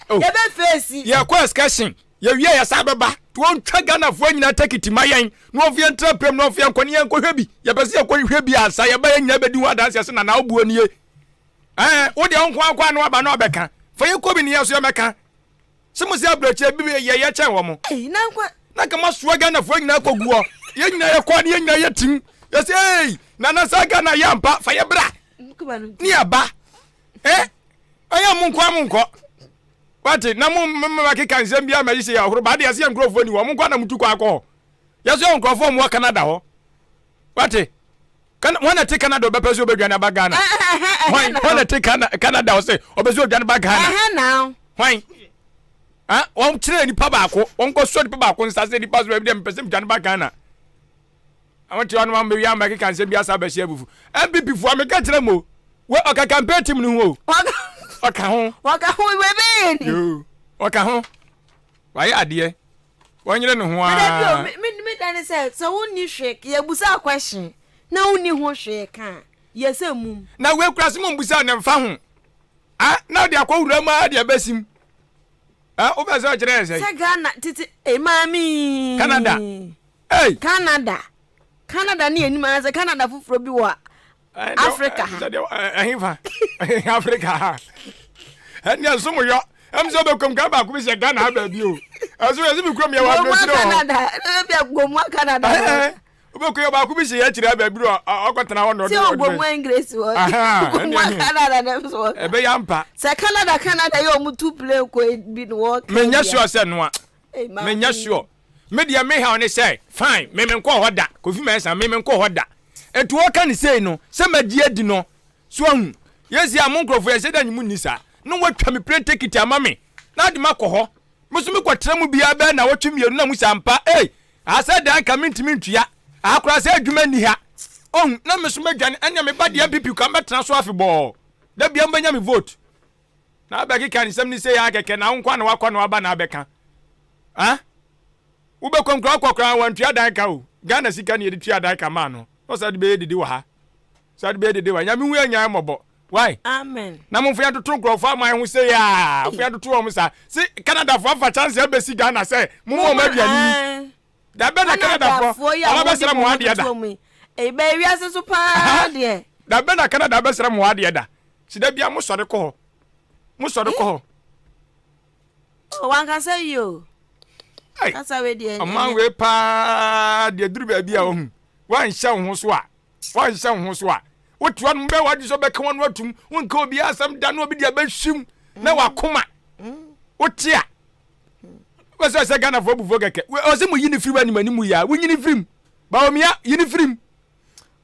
Yɛbɛ face. Yɛkɔ excursion yɛwie yɛ saa bɛba to ɔntwa Ghanafoɔ nyinaa tekiti ma yɛn na ɔmfa yɛn ntra pɛm na ɔmfa yɛn nkɔ ne yɛnkɔ hwɛ bi yɛpɛ sɛ yɛkɔ hwɛ bi ansa yɛba yɛn nyinaa bɛdi ho adanseɛ sɛ nana wobuo nie ɛɛ wo deɛ wo nko akɔ ano aba na ɔbɛka fa yɛkɔ bi ne yɛ so yɛmɛka Sɛ mo sɛ aburokyire bi yɛ yɛ kyɛn wɔn. Eyi na nkwa. Na nka mo asoa Ghanafoɔ nyinaa kɔ gu hɔ. Yɛn nyinaa yɛ kɔ ne yɛn nyinaa yɛ tim. Yɛsɛ ei nana saa Ghana yɛ ampa fa yɛ bra ne aba eh ɛyɛ mo nkoa mo nkɔ wate na mo mma keka nsɛm biara ma yi sɛ yɛ ɔhoro ba de yɛsɛ yɛ nkurɔfoɔ ni hɔ mo nkoa na mo tu kɔ akɔ hɔ yɛsɛ yɛ nkurɔfoɔ mo wɔ Canada hɔ wate wɔn na te Canada ɔbɛpɛ sɛ ɔbɛdwane aba Ghana hwan wɔn na te Canada ɔsɛ ɔbɛ sɛ ɔdwane ba Ghana hwan wɔn kyerɛ nipa baako wɔn kɔ sɔ nipa baako nsa sɛ nipa so ɛbi dɛ mpɛ sɛ medwane ba Ghana Wɔn te hɔ no wɔn bɛwi ama keka nsɛm bi asa abɛhyɛ abufu. NPP foɔ meka kyerɛ mo wɔ ɔka campaign team no ho o. Ɔka ho. Ɔka ho wɔ ɛbɛyɛ ni. Yoo ɔka ho. Wayɛ adeɛ. Wɔnyere ne ho aa. Ɛdɛ bi o me me dɛ ne sɛ sɛ wonni hwee yɛbusa question na wonni ho hwee ka a yɛ sɛ mum. Na wei kura se mo mbusa na mfa ho. Ah na ɔde akɔ wura mu aa de abɛsim. Ah wopɛ sɛ ɔkyerɛ yɛ sɛ. Sɛ Ghana tete eh maame. Canada. Hey! Canada. Canada ne anim anaasɛ Canada foforɔ bi wɔ Africa ha. Ɛhefa? Africa ha. Ɛnneɛ nso mo yɔ. Ɛm sɛ ɔbɛkɔm ka baako bi hyɛ Ghana ha baabi o. Ɛso yɛsɛ bi kurom yɛ wɔ aburokyire hɔ. Canada. Ɛbi agomua Canada. Wobɛkɔ yɛ baako bi hyɛ yɛ akyire ha baabi ɔkɔtena hɔ na ɔde. Sɛ ogomua English wɔ. Gomua Canada na ɛm so wɔ. Ɛbɛyɛ ampa. Sɛ Canada Canada yɛ ɔmo tu plane kɔ bi no wɔ. Menyɛ sure sɛ noa. Menyɛ sure. Me deɛ me haw ne sɛ, fine, me menkɔɔ hɔ da, Kofi Mensah, me menkɔɔ hɔ da. Nti wɔka no sei no, sɛ magye adi no, so ahu? Yɛsi a mo nkurɔfoɔ yɛnhyɛ da nye mo nni saa. Na wɔatwa me plane ticket ama me, na ade makɔ hɔ. Me nso mekɔtena mu biara bɛyɛ nnawɔtwe mmienu na mu sɛ ampa, ei, aha sɛ dan ka mentumi ntua, aha koraa sɛ adwuma nni ha. Ohu, na me nso mɛdwane, ɛnneɛ meba deɛ NPP koraa mɛtena so afebɔɔ. Da biara mobɛnya me vote. Na abɛkeka nsɛm no sei ara kɛkɛ na wo nko ara na wakɔ na waba na abɛka. Ah? Wobɛkɔ nkura wokɔ koraa wantua dan ka o. Ghana sika ne yɛde tua dan ka maa no. Na ɔsa de bɛyɛ dede wɔ ha. Sa de bɛyɛ dede wɔ ha. Nyame hu yɛ nyan mmɔbɔ. Why? Amen. Na momfa yɛn toto nkurɔfoɔ aman ho sei a. Momfa yɛn toto wɔn saa. Se Canadafoɔ afa chance abɛsi Ghana sɛ momma wɔn aduane ni. Da bɛn na Canadafoɔ yi a wɔn wɔde abɛsrɛ mo mo ho adeɛ da? toto wɔn yi. Ɛbɛyɛ wiase so paa deɛ. Da bɛn na Canada abɛsrɛ mo adeɛ da? Si da bia mosɔre kɔ hɔ. Mosɔre kɔ hɔ. Oh, wankasa yi o. Kasa wei deɛ. Ɔman wei paa deɛ duru baabi a ohu. Wanhyɛ wo ho so a. Wanhyɛ wo ho so a. Wote hɔ nom bɛyɛ w'adwene sɛ wobɛka w'ano atum. Wonka obi asɛm da na obi deɛ bɛhwim na wakoma. Wote a. Wobɛsɛ sɛ Ghanafoɔ abufuo kɛkɛ. Ɔsɛ mo yi ne firim anim anim yi a. Wonyini firim. Bawumia yi ne firim.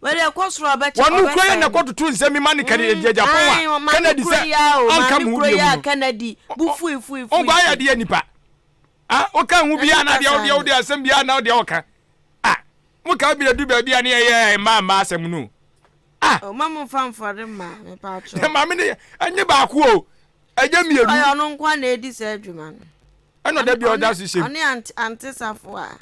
Wɔde ɛkɔ soro ɔbɛkyɛ Wɔn kura yɛ na kɔtoto nsɛm bi ma ne kɛne mm, Japan a Kennedy sɛ ɔnka mu bio mu no. Kennedy bu fui fui fui. Ɔnkɔ ayɛ adeɛ nipa. Ah, woka ho biara na deɛ wodeɛ wodeɛ asɛm biara na wodeɛ wɔka. Ah, mo ka bi du baabi a ne yɛyɛ mmaa mmaa asɛm no. Ah. Ɔma mo nfa mfɔre mmaa mepa atwɔ. Maame ne ɛnyɛ baako o, ɛnyɛ mmienu. Ɔyɛ ɔno nko na edi saa adwuma no. Ɛna ɔda bi ɔda so hyɛm. Ɔne ante safo a.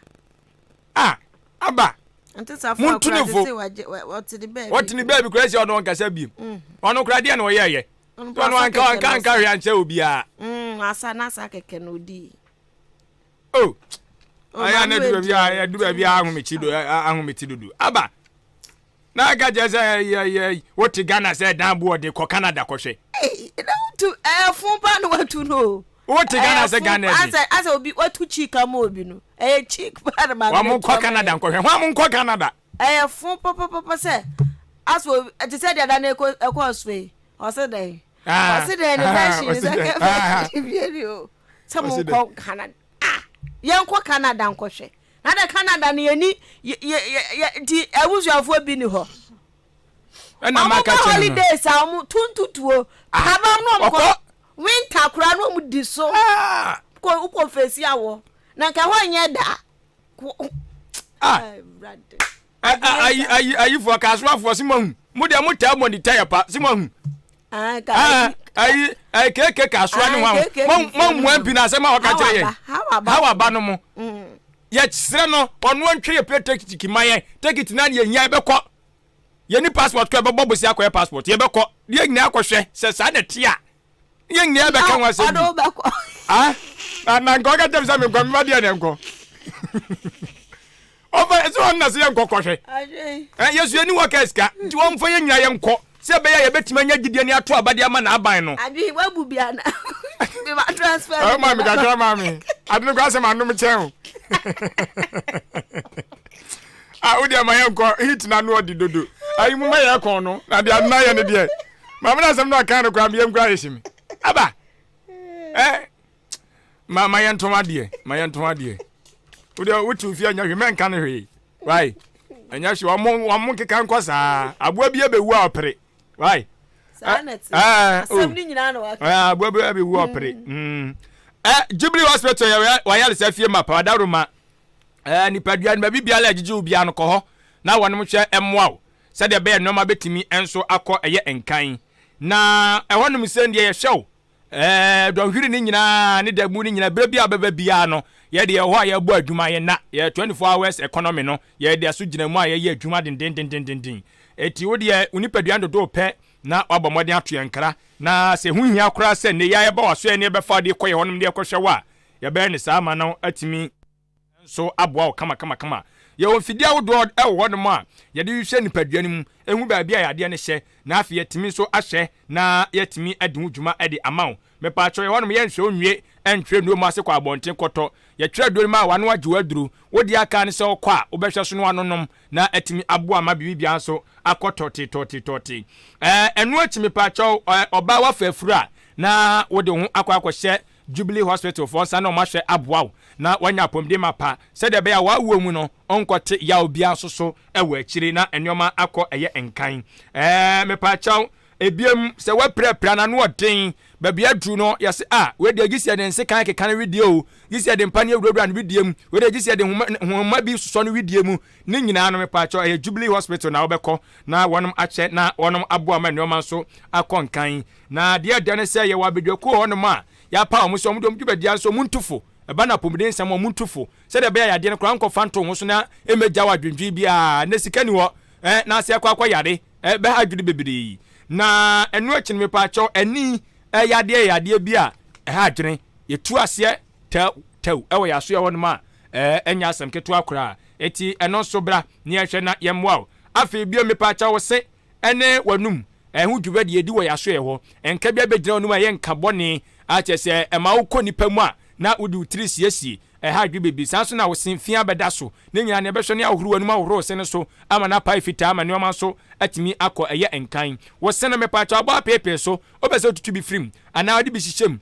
Ah, aba. Montu ne fo. Ɔte ne baabi koraa sɛ ɔno ɔnkasa biem. Mm. Ɔno koraa deɛ na ɔyɛɛyɛ. Ɔno anka anka anka hwɛ ankyɛ obiara. Mm, asa na asa kɛkɛ na odi. Oh. oh Ayɛ na du baabi a du baabi a ahomekyi do ahomekyi dodo. Aba. Na aka kyerɛ sɛ yɛ yɛ wote Ghana sɛ dan bo ɔde kɔ Canada kɔhwɛ. Na wotu ɛyɛ pa na watu no. Wote Ghana sɛ Ghana bi. Asɛ asɛ obi watu cheek ama obi no. Ɛyɛ cheek pa na maame. Wɔn nkɔ Canada nkɔhwɛ. Wɔn nkɔ Canada. Ɛyɛ fun papapapa sɛ asɛ obi te sɛ deɛ da no ɛkɔ ɛkɔ so yi. Ɔsɛ dɛn. Ɔsɛ dɛn ne version ne sɛ version bi ni o. Sɛ mo nkɔ Canada. Ah yɛn kɔ Canada nkɔhwɛ. Na de Canada no yɛni yɛ yɛ yɛ nti abusuafoɔ bi ni hɔ. Ɛna Wɔn maka ba kyerɛ no. holidays a wɔn tuntutuo Ah, habam no wɔn kɔ ɔkɔ. winter koraa no wɔn di so. Ah. Kɔ wokɔ fesi awɔ na nka hɔ nyɛ da. Ko- Ah. Awurade. Ayi ayi ayifoɔ kasoafoɔ si mo ahu. Mo deɛ mo taa monitor yɛ pa si mo ahu. Ah, ayi ayi keke kasoa ne ho ahu. Mo mo mo mpi na asɛm a ɔka kyerɛ yɛn. Hawa ba no mo. Yɛsrɛ no ɔno ntwe yɛ plane ticket ma yɛn. Ticket na yɛ hia yɛbɛkɔ. Yɛni passport kɔ yɛbɛbɔ bosia akɔyɛ passport yɛbɛkɔ. Yɛn nyinaa akɔhwɛ sɛ saa na ɛte a. Yɛn nyinaa bɛka ho asɛm bi. Ah, na na nka ɔka kyerɛ me sɛ menkɔ mema deɛ na nkɔ. Ɔfa sɛ ɔno na sɛ yɛnkɔ kɔhwɛ. Yɛsu yɛni wɔ ka sika nti wɔmfa yɛn nyinaa yɛnkɔ sɛ ɛbɛyɛ a yɛbɛtumi anya gyidie ne ato aba de ama n'aban no. Adwene wabu bi ana? Mema transfer. Ɔ maame kakra maame. Ade no kɔ asɛm anom kyɛn o. Ah, wo deɛ ma yɛnkɔ heat na no ɔdi dodo. Ayi mu ma yɛ kɔn no na deɛ adena yɛ no deɛ. Maame na asɛm no aka no koraa meyam koraa yɛ hyɛ mi. Aba. Eh. Ma ma yɛntɔn adeɛ. Ma yɛntɔn adeɛ. Wo deɛ wote ofie anya hwee mɛnka no hwee. Why? Ɛnyɛ hwee wɔn wɔn nkeka nkɔ saa. Aboa bi abɛwu a ɔpere. Why? Saa na ɛte. Asɛm no nyinaa na waka. Aboa bi abɛwu a ɔpere. Mm. Eh, Jubilee Hospital yɛ wayaresa fie ma pa ɔdawuruma. Ɛɛ, nipadua no baabi biara a ɛgyegye wo biara no, kɔ hɔ na wɔnom hwɛ mmoa wo sɛdeɛ ɛbɛyɛ nnoɔma bɛtumi nso akɔ ɛyɛ nkan. Na ɛhɔnom sɛ deɛ yɛhwɛ wo ɛɛ dɔnhwere no nyinaa ne da mu no nyinaa berɛ bi a bɛba biara no yɛde yɛ hɔ a yɛbɔ adwuma yɛ na yɛ 24 hours economy no yɛde ɛso gyina mu a yɛyɛ adwuma dendendendenden. Eti wo deɛ wo nipadua no dodoɔ pɛ na wabɔ mmɔden ato yɛn nkra na sɛ ɛho hia koraa sɛ nnɛ yi a yɛba w'asoɛeɛ ne yɛbɛfa wo de kɔ yɛ hɔnom de yɛkɔhwɛ wo a yɛbɛyɛ no saa ama no atumi nso aboa wo kamakamakama. Yɛwɔ mfidie ahodoɔ wɔ hɔnom a yɛde hwehwɛ nipadua no mu, hu baabi a yadeɛ no hyɛ, na afei yɛatumi nso ahwɛ na yɛatumi adi ho dwuma de ama wo. Mepaakyɛw, yɛwɔ hɔnom yɛnhwɛ wo nwie ntwerɛ nnuro mu ase kɔ abɔnten kɔtɔ. Yɛtwerɛ aduro no ma w'ano agye w'aduro. Wo deɛ aka ne sɛ wokɔ a wobɛhwɛ so na wanonom na atumi aboa ma biribiara nso akɔ tɔte tɔte tɔte. Ɛɛ ɛno akyi mepaakyɛw, ɔbaa wafa afuru a na wode wo ho akɔ akɔhyɛ Jubilee Hospital foɔ nsa na wɔahwɛ aboa wo na woanya apɔmuden mapa sɛdeɛ ɛbɛyɛ a w'awoɔ mu no wonkɔte yaw biara nso so wɔ akyire na nnoɔma akɔ ɛyɛ nkan. Ɛɛ mepaakyɛw, ebiem sɛ woapirapira na ano ɔden, baabi aduru no yɛse ah wei deɛ gye sɛ yɛde nsekan keka no wedeɛ o, gye sɛ yɛde mpaneɛ wurawura no wedeɛ mu, wei deɛ gye sɛ yɛde nhoma nhoma bi sosɔ no wedeɛ mu, ne nyinaa no mepaakyɛw ɛyɛ Jubilee Hospital na wobɛkɔ na wɔnom akyɛ na wɔnom aboa ma nnoɔma nso akɔ nkan. Na deɛ ɛdɛ ne sɛ yɛwɔ abadwakuo wɔ hɔnom a yɛapaw wɔn sɛ wɔn de wɔn dwumadie ara nso wɔntu fo, ɛba no apɔmuden nsɛm a wɔntu fo sɛdeɛ ɛbɛyɛ a yadeɛ no koraa nkɔfa nto wo ho so na ɛmmɛgya wo adwendwen biara. Nnɛ sika nni hɔ eh, na ase akɔ akɔ yare eh, bɛha adwene bebree. Na ɛno akyi no mepaakyɛw ani eh, yadeɛ yɛ yadeɛ bi a ɛha adwene. Yɛtu aseɛ tɛw tɛw ɛwɔ yɛn asoɛ hɔnom a eh, ɛnyɛ asɛm ketewa koraa. Enti ɛno nso bra na yɛnhwɛ na yɛmmoa wo. Afei bio mepaakyɛw wo se ne w'anom ho dwumadi adi wɔ yɛn asoɛe hɔ. Nka bi abɛgyina w'anom a ɛyɛ nka bɔne, a kyerɛ sɛ ɛma wokɔ nnipa mu a na wode wo tiri siesie. Ɛha adwene bebree. Saa nso na wo se fi abɛda so. Ne nyinaa nea ɛbɛhwɛ ne ahohoro w'anom ahohoro wo se no so ama no apae fitaa ama nneɛma nso atumi akɔ ɛyɛ nkan. Wo se no, mepaakyɛw abɔ apeepee so. Wopɛ sɛ wotutu bi firi mu anaa wode bi hyehyɛ mu?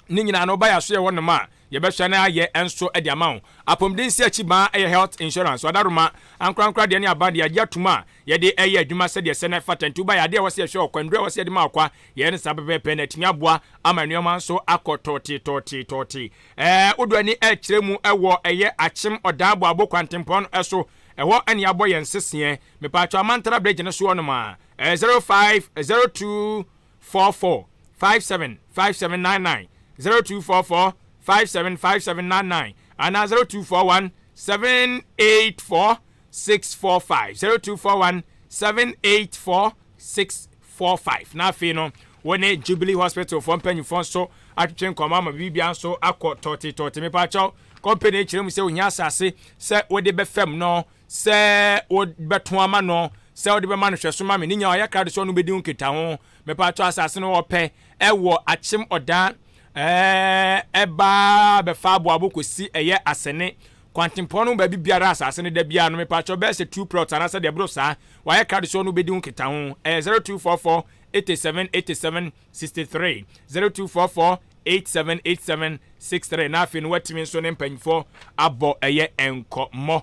Ne nyinaa no, woba yɛn asoɛe hɔnom a, yɛbɛhwɛ na yɛayɛ nso de ama wo. Apɔmuden nsiakyi baa yɛ health insurance, ɔdaroma, ankorankoro adeɛ ne aban deɛ yɛagye atom a yɛde reyɛ adwuma sɛdeɛ ɛsɛ na ɛfata. Nti woba yɛ adeɛ a ɛwɔ sɛ yɛhwɛ wɔ kwa, nnuro a ɛwɔ sɛ yɛde ma wɔ kwa, yɛyɛ no saa pɛpɛɛpɛ na atumi aboa ama nneɛma nso akɔ tɔɔtee tɔɔtee tɔɔtee. Ɛɛ, wode w'ani rekyerɛ mu wɔ ɛyɛ Akyem Ɔdaa Boabo kwantempɔn no so, ɛhɔ na yɛabɔ yɛn nseseɛ. Mepaakyɛw Amantara bridge no so hɔnom a, ɛyɛ 0502. 44 57 57 99 0244 57 57 99 anaa 0241 784 645 0241 784 645 na afei no wo ne Jubilee Hospital foɔ mpanyinfoɔ nso atwetwe nkɔmɔ ama biribiara nso akɔ tɔte tɔte mepaakyɛw kɔmpani kyerɛ mu sɛ ohia asase sɛ wode bɛfam no sɛ wobɛto ama no, sɛ wode bɛma no hwɛso ma me, ne nyinaa ɔyɛ krado sɛ ɔno bɛdi ho nkitaho. Mepatwɔ asase no ɔpɛ ɛwɔ akyem ɔdan ɛɛ ɛba bɛfa aboabo kɔsi ɛyɛ asɛne kwantempɔn no baabi biara asase no da biara no mepatwɔ bɛyɛ sɛ two plots anaasɛ deɛ ɛboro saa wayɛ krado sɛ ɔno bɛdi ho nkitaho ɛyɛ 0244 87 87 63 0244 878763 na afei no watumi nso ne mpanyinfoɔ abɔ ɛyɛ nkɔmmɔ.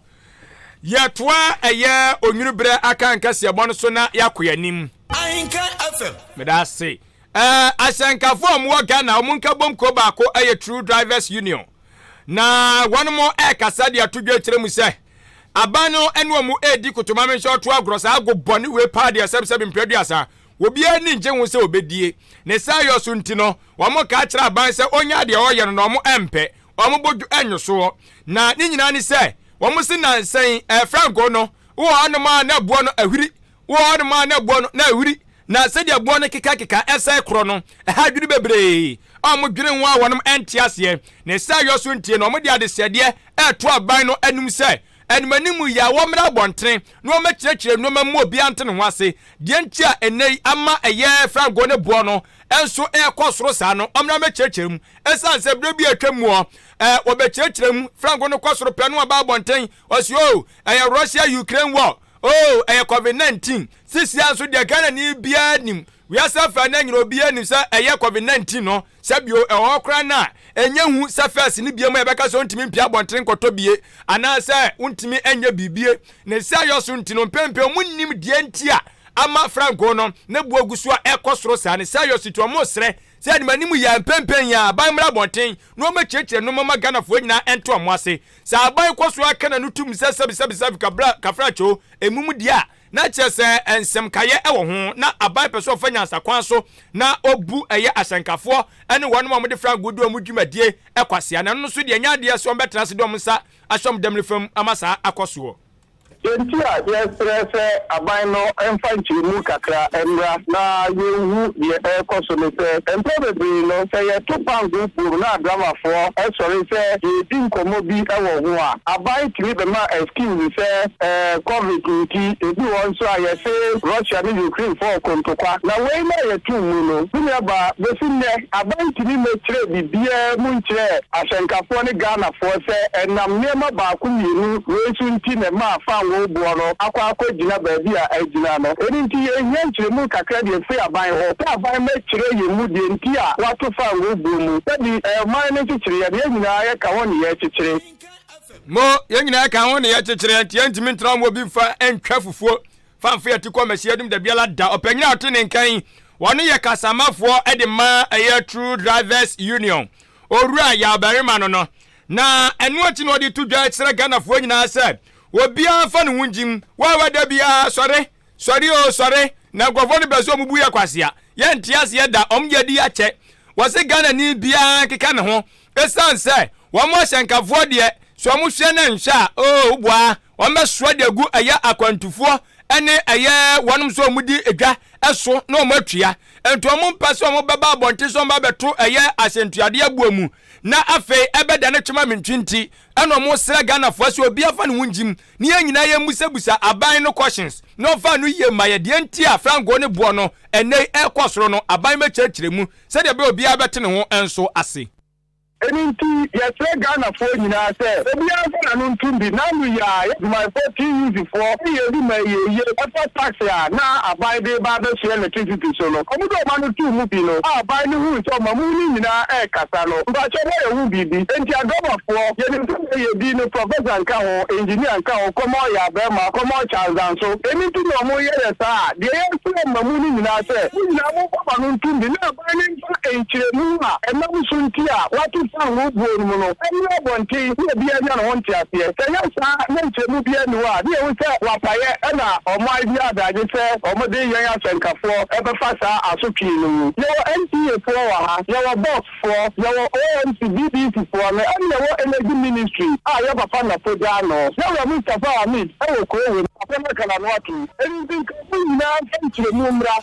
Yɛtoa ɛyɛ onwunu berɛ aka nkɛseɛbɔ no so na yɛakɔ yɛn anim. Ahenkan FM. Meda ase. Ɛɛ ahyɛnkafoɔ a wɔwɔ Ghana wɔn nkabom kuo baako ɛyɛ True Drivers Union na wɔn mo ɛrekasa de ato dwa kyerɛ mu sɛ aban no ɛne wɔn ɛredi kotomame nhyɛ ɔto agorɔ saa ago bɔne wei paa deɛ sɛbsɛbe mpɛ aduasa obiara ani ngye ho sɛ obedie. Ne saa yɔ so nti no, wɔka kyerɛ aban sɛ ɔnyaa deɛ ɔyɛ no na wɔn mpɛ, wɔn bo dwo nnwosoɔ. Na ne nyinaa ne sɛ, wɔn se nansa yi, ɛɛ franco no, wowɔ hɔnom a na boɔ no ahwiri, wowɔ hɔnom a na boɔ no na ahwiri. Na sɛdeɛ boɔ no kekakeka ɛsɛe korɔ no, ɛha adwene bebree a wɔdwene ho a wɔn nte aseɛ. Ne saa yɔ so nti no, wɔde adesrɛdeɛ ɛreto aban no anim sɛ, animanim yi a wɔmmra abɔntene na wɔmmɛkyerɛkyerɛ nneɛma mu obiara nte ne ho ase. Deɛ nti a ɛnnɛ yi ama ɛyɛ frango ne boɔ no nso ɛrekɔ soro saa no, ɔmmra mmɛkyerɛkyerɛ mu. Ɛsiane sɛ berɛ bi a atwam mu hɔ, ɛɛ wɔbɛkyerɛkyerɛ mu, frango no kɔ soro pɛ no aba abɔnten, ɔsi o, ɛyɛ Russia Ukraine war, o, ɛyɛ COVID-19. Sisia nso deɛ Ghanani biara nim, wiase afa no nyina obiara nim sɛ ɛyɛ COVID-19 no, sɛ bio ɛwɔ hɔ koraa no a, ɛnyɛ hu sɛ fɛs no biam a yɛbɛka sɛ wontumi mpia abɔntene nkɔtɔ bie anaasɛ wontumi nyɛ biribie. Ne sɛ ayɔ so nti no, mpɛn pii wɔn nnim deɛ nti a ama franco no ne boɔ gu so a ɛkɔ soro saa. Ne sɛ ayɔ so nti wɔn resrɛ sɛ anim anim yi a mpɛn pii yi a aban mmra abɔnten na wɔmmɛkyerɛkyerɛ nnoɔma ma Ghanafoɔ nyinaa nte wɔn ase. Sɛ aban kɔ so ara ka n'ano tom sɛ sɛbisɛbisɛbi kabra kafrakyoo mmom deɛ a, na kyerɛ sɛ nsɛmkaeɛ wɔ ho, na aban pɛ sɛ ɔfa nyansa kwan so na ɔbu ɛyɛ ahyɛnkafoɔ ne wɔnom a wɔde frango di wɔn dwumadie kwasea, na ɛno nso deɛ ɛnyɛ adeɛ sɛ wɔbɛtena ase de wɔn nsa ahyɛ wɔn damiri fam ama saa akɔ soɔ. Deɛ nti a yɛsrɛ sɛ aban no mfa nkyerɛmu kakra mmra na yɛnhu deɛ ɛrekɔ so ne sɛ, mprɛ bebree no, sɛ yɛto fangoo kurom na adramafoɔ sɔre sɛ yɛredi nkɔmmɔ bi wɔ ho a, aban tumi bɛma excuse sɛ Covid nti, ebi wɔ hɔ nso a yɛse Russia ne Ukraine foɔ reko ntokwa. Na wei no a yɛtoo mu no, me nuabaa, bɛsi nnɛ, aban ntumi mmɛkyerɛɛ biribiara mu nkyerɛɛ ahyɛnkafoɔ ne Ghanafoɔ sɛ ɛnam nneɛma baako mmienu wei so nti na ɛmaa fangoo boɔ no akɔ akɔgyina baabi a agyina no. Ɛno nti yɛhia nkyerɛmu kakra deɛ firi aban hɔ sɛ aban mmɛkyerɛ yɛn mu deɛ nti a wɔato fangoo boɔ mu. Sɛbi ɔman no nkyekyereɛ no, yɛn nyinaa yɛka ho ne yɛrekyekyere. Mo, yɛn nyinaa ka ho ne yɛkyekyere, nti yɛntumi ntra mu obi mfa ntwa fufuo fa mfe ati kɔ mmɛsi adum da biara da. Ɔpanyin a ɔte ne nka yi, wɔno yɛ kasamafoɔ de ma ɛyɛ True Drivers Union, Owura Yaw Barima no no. Na ɛno akyi na ɔde to dwa kyerɛ Ghanafoɔ nyinaa sɛ obiara mfa ne ho ngyim, wo a wada biara sɔre, Sɔre oo sɔre na nkurɔfoɔ no pɛ sɛ ɔmo bu yɛ kwasea. Yɛ nte aseɛ da, ɔmo yɛ di akyɛ. Wɔse Ghanani biara nkeka ne ho ɛsiane sɛ wɔn ahyɛnkafoɔ deɛ sɛ ɔmo hwɛ na nhwɛ a oo woboa wɔn bɛsoa de agu ɛyɛ akwantufoɔ ɛne ɛyɛ wɔnom sɛ ɔmo di dwa ɛso na ɔmo atua. Nti ɔmo mpɛ sɛ ɔmo bɛba abɔnten sɛ ɔmo ba bɛto ɛyɛ ahyɛntuadeɛ aboɔ mu na afei ɛbɛdane twema mentwi nti ɛna ɔmo srɛ Ghanafoɔ sɛ obiara fa ne ho ngyim Ne yɛn nyinaa yɛ mmusabusa aban no questions na ɔmfa ano yie mma yɛ deɛ nti a frangoo ne boɔ no ɛnnɛ yi ɛrekɔ soro no aban bɛkyerɛkyerɛ mu sɛdeɛ ɛbɛyɛ obiara bɛte ne ho nso ase. Ɛno nti yɛsrɛ Ghanafoɔ nyinaa sɛ obiara mfa n'ano ntom bi n'ano yi ara yɛ adwumayɛfoɔ TUC foɔ ne yɛn adwuma yi yɛ yie ɛfa tax a na aban de reba abɛsoɛ electricity so no wɔn de wɔn ano too mu bi no a aban no huu sɛ ɔmamu no nyinaa ɛrekasa no mpakyɛw ma yɛhu biribi enti adrɔbafoɔ yɛnim sɛ Yɛ din no professor nka ho, engineer nka ho, kɔmɔ yɛ abɛɛma, kɔmɔ Charles Danso. Ɛno nti na ɔmo yɛ yɛ saa a, deɛ yɛsrɛ mma mu no nyinaa sɛ, mo nyinaa momfa mo ano ntom bi na aban no mfa nkyerɛmu a ɛnam so nti a wɔato fangoo buo no mu no mmra abɔnten na obiara nya ne ho nteaseɛ. Sɛ ɛnyɛ saa na nkyerɛmu biara nni hɔ a, ne yɛhu sɛ wɔapayɛ ɛna ɔmo ayɛ adagye sɛ ɔmo de yɛn asɛnkafoɔ bɛfa saa asotwee no mu. Yɛwɔ NTA foɔ wɔ ha, yɛwɔ box. Foɔ, yɛwɔ OMC, BBC foɔ no, ɛne yɛwɔ Energy Ministry a yɛ papa Napo da ano. Yɛwura Mustapha Hamid ɛwɔ kuro wei mu. Asɛm aka n'ano atom. Ɛno nti nka mo nyinaa mfa nkyerɛmu mmra.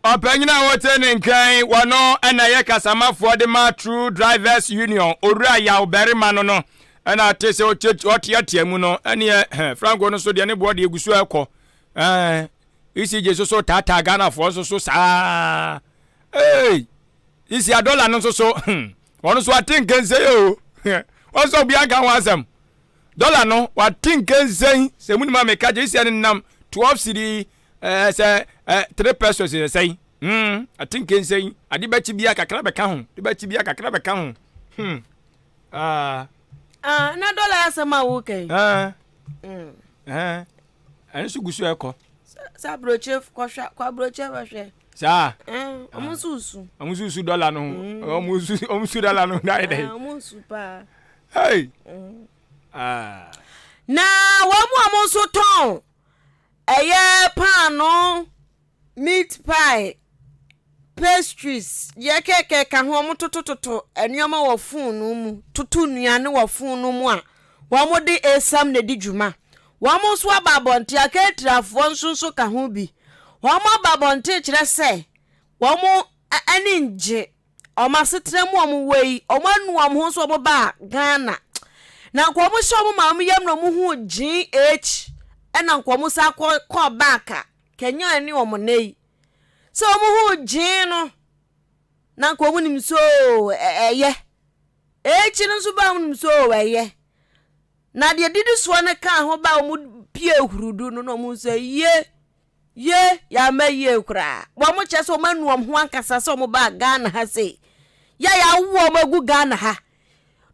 Ɔpanyin a wote ne nka yi, wɔno na ɛyɛ kasamafoɔ de ma True Drivers Union, Owura Yaw Barima no no ɛna ate sɛ ɔteatea mu no, ɛneɛ Franco no so deɛ ne boɔ deɛ egu so ɛkɔ. Ɛɛ ECG nso so taataa Ghanafoɔ nso so saa. Hey! Isi a dɔla no nso so, hmm, wɔn nso ate nkɛnsɛn o. Wɔn nso obiara nka ho asɛm. Dɔla no, wate nkɛnsɛn. Sɛ mu nim a meka kyerɛ, isi a ne nam 12 cedi, eh, sɛ eh, 3 pesos sɛ sɛn. Hmm, ate nkɛnsɛn. Ade bɛkyi bia kakra bɛka ho. Ade bɛkyi bia kakra bɛka ho. Hmm. Ah. Ah, na dɔla asɛm a woka yi. Ah. Mm. Eh. Ɛno nso gu so ɛkɔ. Sɛ aburokyire kɔhwɛ kɔ aburokyire bɛhwɛ. Saa. Ɔmo nso su. Ɔmo nso su dɔla no ho. Ɔmo su ɔmo su dɔla no ho ayɛ dɛ. Ɔmo nsu paa. Hey. Ah. Na wɔn mu a wɔn nso tɔn ɛyɛ paano. Meat pie, pastries, deɛ kɛkɛ ka ho, wɔtotototo nneɛma wɔ fononoo mu, toto nnuane wɔ fononoo mu a wɔde esiam na ɛdi dwuma. Wɔn nso aba abɔnten, akatirafoɔ nso nso ka ho bi. Wɔn aba abɔnten kyerɛ sɛ wɔn ani ngye Wɔn asetena mu a wɔn wɔ yi, wɔn anu wɔn ho nso wɔn baa Ghana. Na nka wɔn hyɛ wɔn maame yam na wɔn hu GH ɛna nka wɔn san kɔ kɔɔ back a kɛnyɛ ɛne wɔn nɛ yi. Sɛ wɔn hu gyee no na nka wɔn nim so ɛyɛ. H no nso baa wɔn nim so ɛyɛ. Na deɛ didi soɔ no kaa ho baa wɔn pie hurudu no na wɔn sɛ yie. Ye, yɛamma yie koraa. Wɔn kyerɛ sɛ wɔn anu wɔn ho ankasa sɛ wɔn baa Ghana ha sei. Yɛ a yɛawo wɔn agu Ghana ha.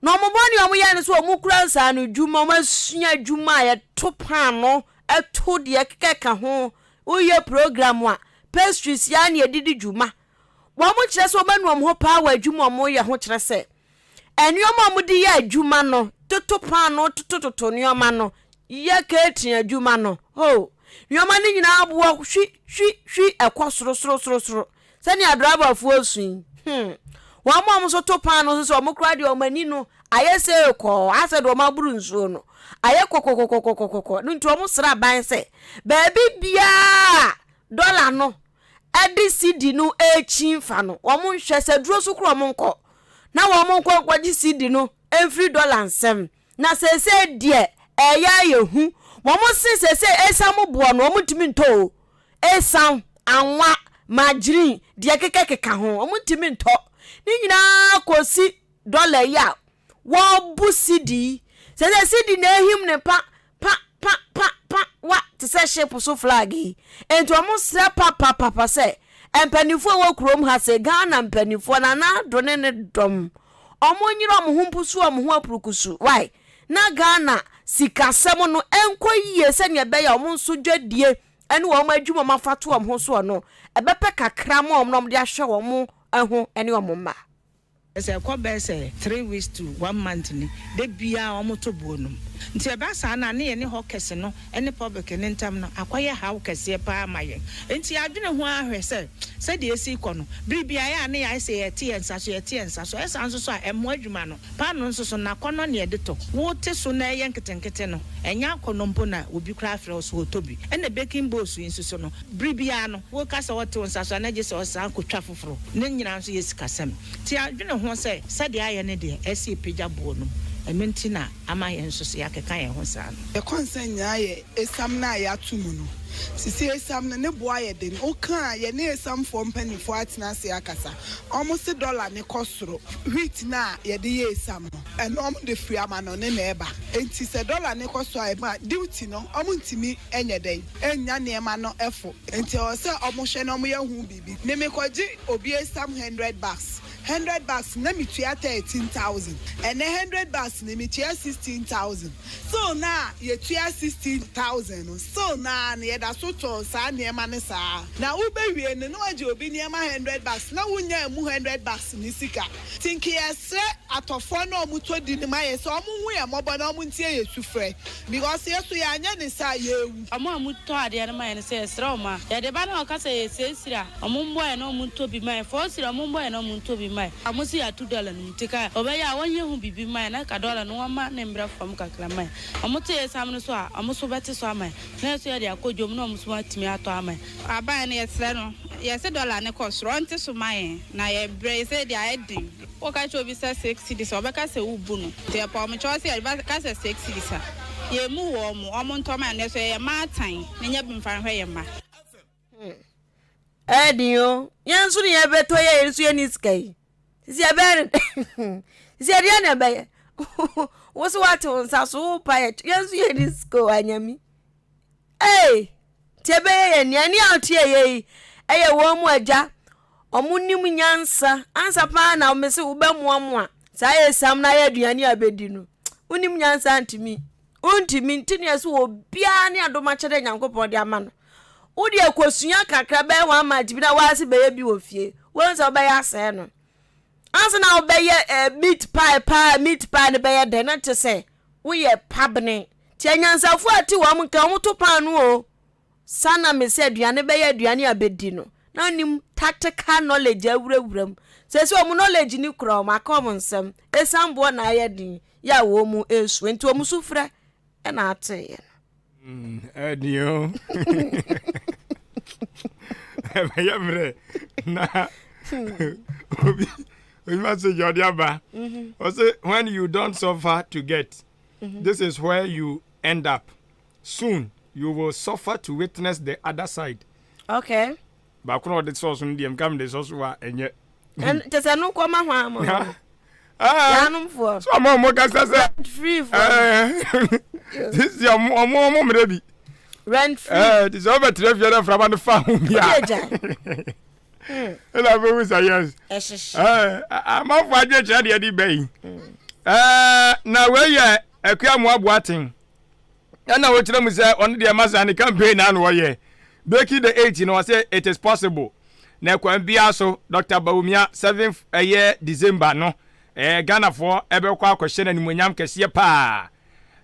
Na wɔn bɔne a wɔn yɛ no sɛ wɔn kura nsaano dwuma, wɔn asua adwuma a yɛto paano, ɛto deɛ ɛkeka ho. Woyɛ program a, pastries ya na yɛde di dwuma. Wɔn kyerɛ sɛ wɔn anu wɔn ho paa wɔ adwuma a wɔyɛ ho kyerɛ sɛ Nneɛma a wɔde yɛ adwuma no, toto paanoo, totototo nneɛma no, yɛ catering adwuma no, ho, nneɛma no nyinaa boɔ hwi hwi hwi ɛkɔ soro soro soro soro sɛnea driverfoɔ su yi. Hmm. Wɔn a wɔn nso to paanoo nso sɛ wɔn koraa deɛ wɔn ani no ayɛ sɛ kɔɔ asɛ deɛ wɔn aboro nsuo no ayɛ kɔkɔkɔkɔkɔkɔ no nti wɔn sra ban sɛ baabi biara dɔla no ɛde sidi no ɛrekyin fa no wɔn nhwɛ sɛ duro so korɔ wɔn nkɔ na wɔn nkɔ nkɔgye sidi no mfiri dɔla nsam na seesei deɛ ɛyɛ ayɛ hu wɔn se seesei esiam boɔ no wɔn ntumi ntɔ o esiam anwa margarine deɛ kekakeka ho wɔn ntumi ntɔ ne nyinaa kɔsi dɔla yi a wɔbu sidi yi seesei sidi na ehim ne pa pa pa pa pa wa te sɛ ship so flag yi. Enti wɔn srɛ papapapa sɛ mpanimfoɔ a ɛwɔ kurom ha sɛ Ghana mpanimfoɔ Nana Addo ne ne dɔm wɔn nyere wɔn ho mpusu wɔn ho apurukusu why na Ghana sikasɛm no ɛnkɔ yie sɛnea ɛbɛyɛ a wɔn nso dwadie ɛne wɔn adwuma wɔn afa to wɔn ho soɔ no ɛbɛpɛ kakra ma wɔn na wɔn de ahwɛ wɔn ho ne wɔn mma. Sɛ ɛkɔ bɛyɛ sɛ three weeks to one month ni, da biara wɔto boɔ no mu. Nti ɛba saa no a, ne yɛne hawkers no ne public no ntam no akɔyɛ haw kɛseɛ pa ara ma yɛn. Nti yɛadwene ho ara hwɛ sɛ, sɛdeɛ ɛsi rekɔ no, bere biara ɛyɛ a na yɛayɛ sɛ yɛrete yɛn nsa so, yɛrete yɛn nsa so. Ɛyɛ saa nso so a, ɛmmoa adwuma no. Paanoo nso so, n'akɔnnɔ na yɛde tɔ. Wote so na ɛyɛ nketenkete no, ɛnyɛ akɔnnɔ mpo na obi koraa frɛ wo sɛ ɔretɔ bi. Ɛnna baking bowls yi nso so no, bere biara no, woka sɛ ɔte wo nsa so a, na gye sɛ ɔsan kɔtwa foforo. Ne nyinaa nso yɛ sikasɛm. Nti yɛadwene ho sɛ, sɛdeɛ ayɛ no deɛ, ɛsɛ sɛ yɛpagya boɔ no mu. Ɛno nti na ama yɛn nso so yɛakeka yɛn ho saa no. Yɛ concern nyinaa yɛ esiam no a yɛato mu no. Sisi esiam no ne bo ayɛ den. Woka a, yɛne esiamfoɔ mpaninfoɔ atena ase akasa. Wɔn se dollar no kɔ soro. Wheat no a yɛde yɛ esiam no, ɛno wɔn de firi amanɔne na ɛba. Enti sɛ dollar no kɔ soro a, ɛma duty no wɔn ntumi nyɛ dɛn nnya nneɛma no fo. Enti ɛwɔ sɛ wɔhwɛ na wɔyɛ ho biribi. Me mekɔgye obi esiam hundred bucks, hundred bucks na metua 13,000. Ɛnnɛ hundred bucks no metua 16,000. Still no a yɛtua 16,000 no, still no ara no yɛda so tɔn saa nneɛma no saa ara. Na wobɛwie no na woagye obi nneɛma hundred bucks na wonnya mmu hundred bucks no sika. Nti nka yɛsrɛ atɔfoɔ no a wɔtɔ di no ma yɛn sɛ wɔnhu yɛn mmɔbɔ na wɔntie yɛn sufrɛ because yɛn nso yɛanyɛ no saa a yɛrewu. Wɔn a wɔtɔ adeɛ no ma yɛn no, sɛ yɛsrɛ wɔn a, yɛde ba na wɔka sɛ ɛyɛ seesiri a, wɔmmoa yɛn na wɔntɔ bi mma yɛn. Four cedi a, wɔmmoa yɛn na wɔntɔ bi mma yɛn. Wɔse yɛato dɔla no mu nti ka wɔbɛyɛ a wɔnyɛ ho biribi mma yɛn na ka dɔla no wɔmma ne mbrɛ fam kakra mma yɛn. Wɔte esiam no so a, wɔn nso bɛte so ama yɛn na yɛn nso yɛde akɔ dwom na wɔn nso atumi atɔ ama yɛn. Aban no yɛsrɛ no, yɛse dɔla no kɔ soro, ɔnte so ma yɛn na yɛbrɛ, seisei deɛ ayɛ den. Woka kyerɛ obi sɛ 6 cedis a, ɔbɛka sɛ wobu no. Nti yɛpa wɔn kyɛw sɛ yɛka sɛ 6 cedis a, yɛmmu wɔn, wɔn ntɔ ma yɛn. Nanso yɛyɛ mmaatan na nya bi mfa nhwɛ yɛn mma. Ɛyɛ den o. Yɛn nso ne yɛbɛtɔ yɛ yɛn nso yɛnni sika yi. Sisi ɛbɛyɛ ne sisi ɛdeɛ na ɛbɛyɛ. Wo so wate wo nsa so wo pa yɛ yɛn nso yɛnni sika o anyami. Ee nti ɛbɛyɛ yɛn nea ne a ɔte yɛ yi ɛyɛ wɔn mu agya. Wɔn nim nyansa ansa paa na wɔn se wobɛmoamoa saa yɛ sam na ayɛ aduane a bɛdi no. Wonim nyansa ntumi. Wontumi nti nea ɛsɛ obiara ne adom akyɛdɛ Nyankopɔn de ama no. Wo deɛ kɔsua kakra bɛyɛ one month bi na woase bɛyɛ bi wɔ fie. Wohu sɛ wobɛyɛ asɛe no. Ansa na wobɛyɛ eh, meat pie paa meat pie no bɛyɛ dɛ na kyerɛ sɛ woyɛ pabene. Nti anyansafoɔ a te wɔn nka wɔn to paano o. Sa na me sɛ aduane bɛyɛ aduane a bɛdi no na nim tactical knowledge awurawura mu. Sɛ sɛ wɔn knowledge ni kura wɔn aka wɔn nsɛm. Ɛsan boɔ na ayɛ den yɛ a wɔn mu ɛresu nti wɔn sufrɛ ɛna ateeɛ no. Ɛdeɛ o ɛbɛyɛ mmerɛ na obi obi message ɔde aba ɔsɛ when you don't suffer to get. This is where you end up. Soon you will suffer to witness the other side. Okay. Baako na ɔde sɔɔso no deɛ nka mede sɔɔso a ɛnyɛ. Kyɛ sɛ no kɔma hwan mo no. Yanomfoɔ. So ɔmo ɔmo kasa sɛ. Rent free foɔ. Sisi ɔmo ɔmo ɔmo mmerɛ bi. Rent free. Ɛɛ ti sɛ ɔbɛtena fie na mframa no fa ho bi a. Ɛna afei sɛ yes. Ɛhyehye. Ɛɛ amanfoɔ adwenkyerɛ deɛ de bɛyi. Ɛɛ na wei yɛ Akua Amoah Boateng. Ɛna ɔkyerɛ mu sɛ ɔno deɛ masa ne campaign na na ɔyɛ. Breaking the eight no ɔsɛ it is possible. Na kwan biara so Dr. Bawumia 7th ɛyɛ December no ɛɛ Ghanafoɔ ɛbɛkɔ akɔhyɛ no animuonyam kɛseɛ paa.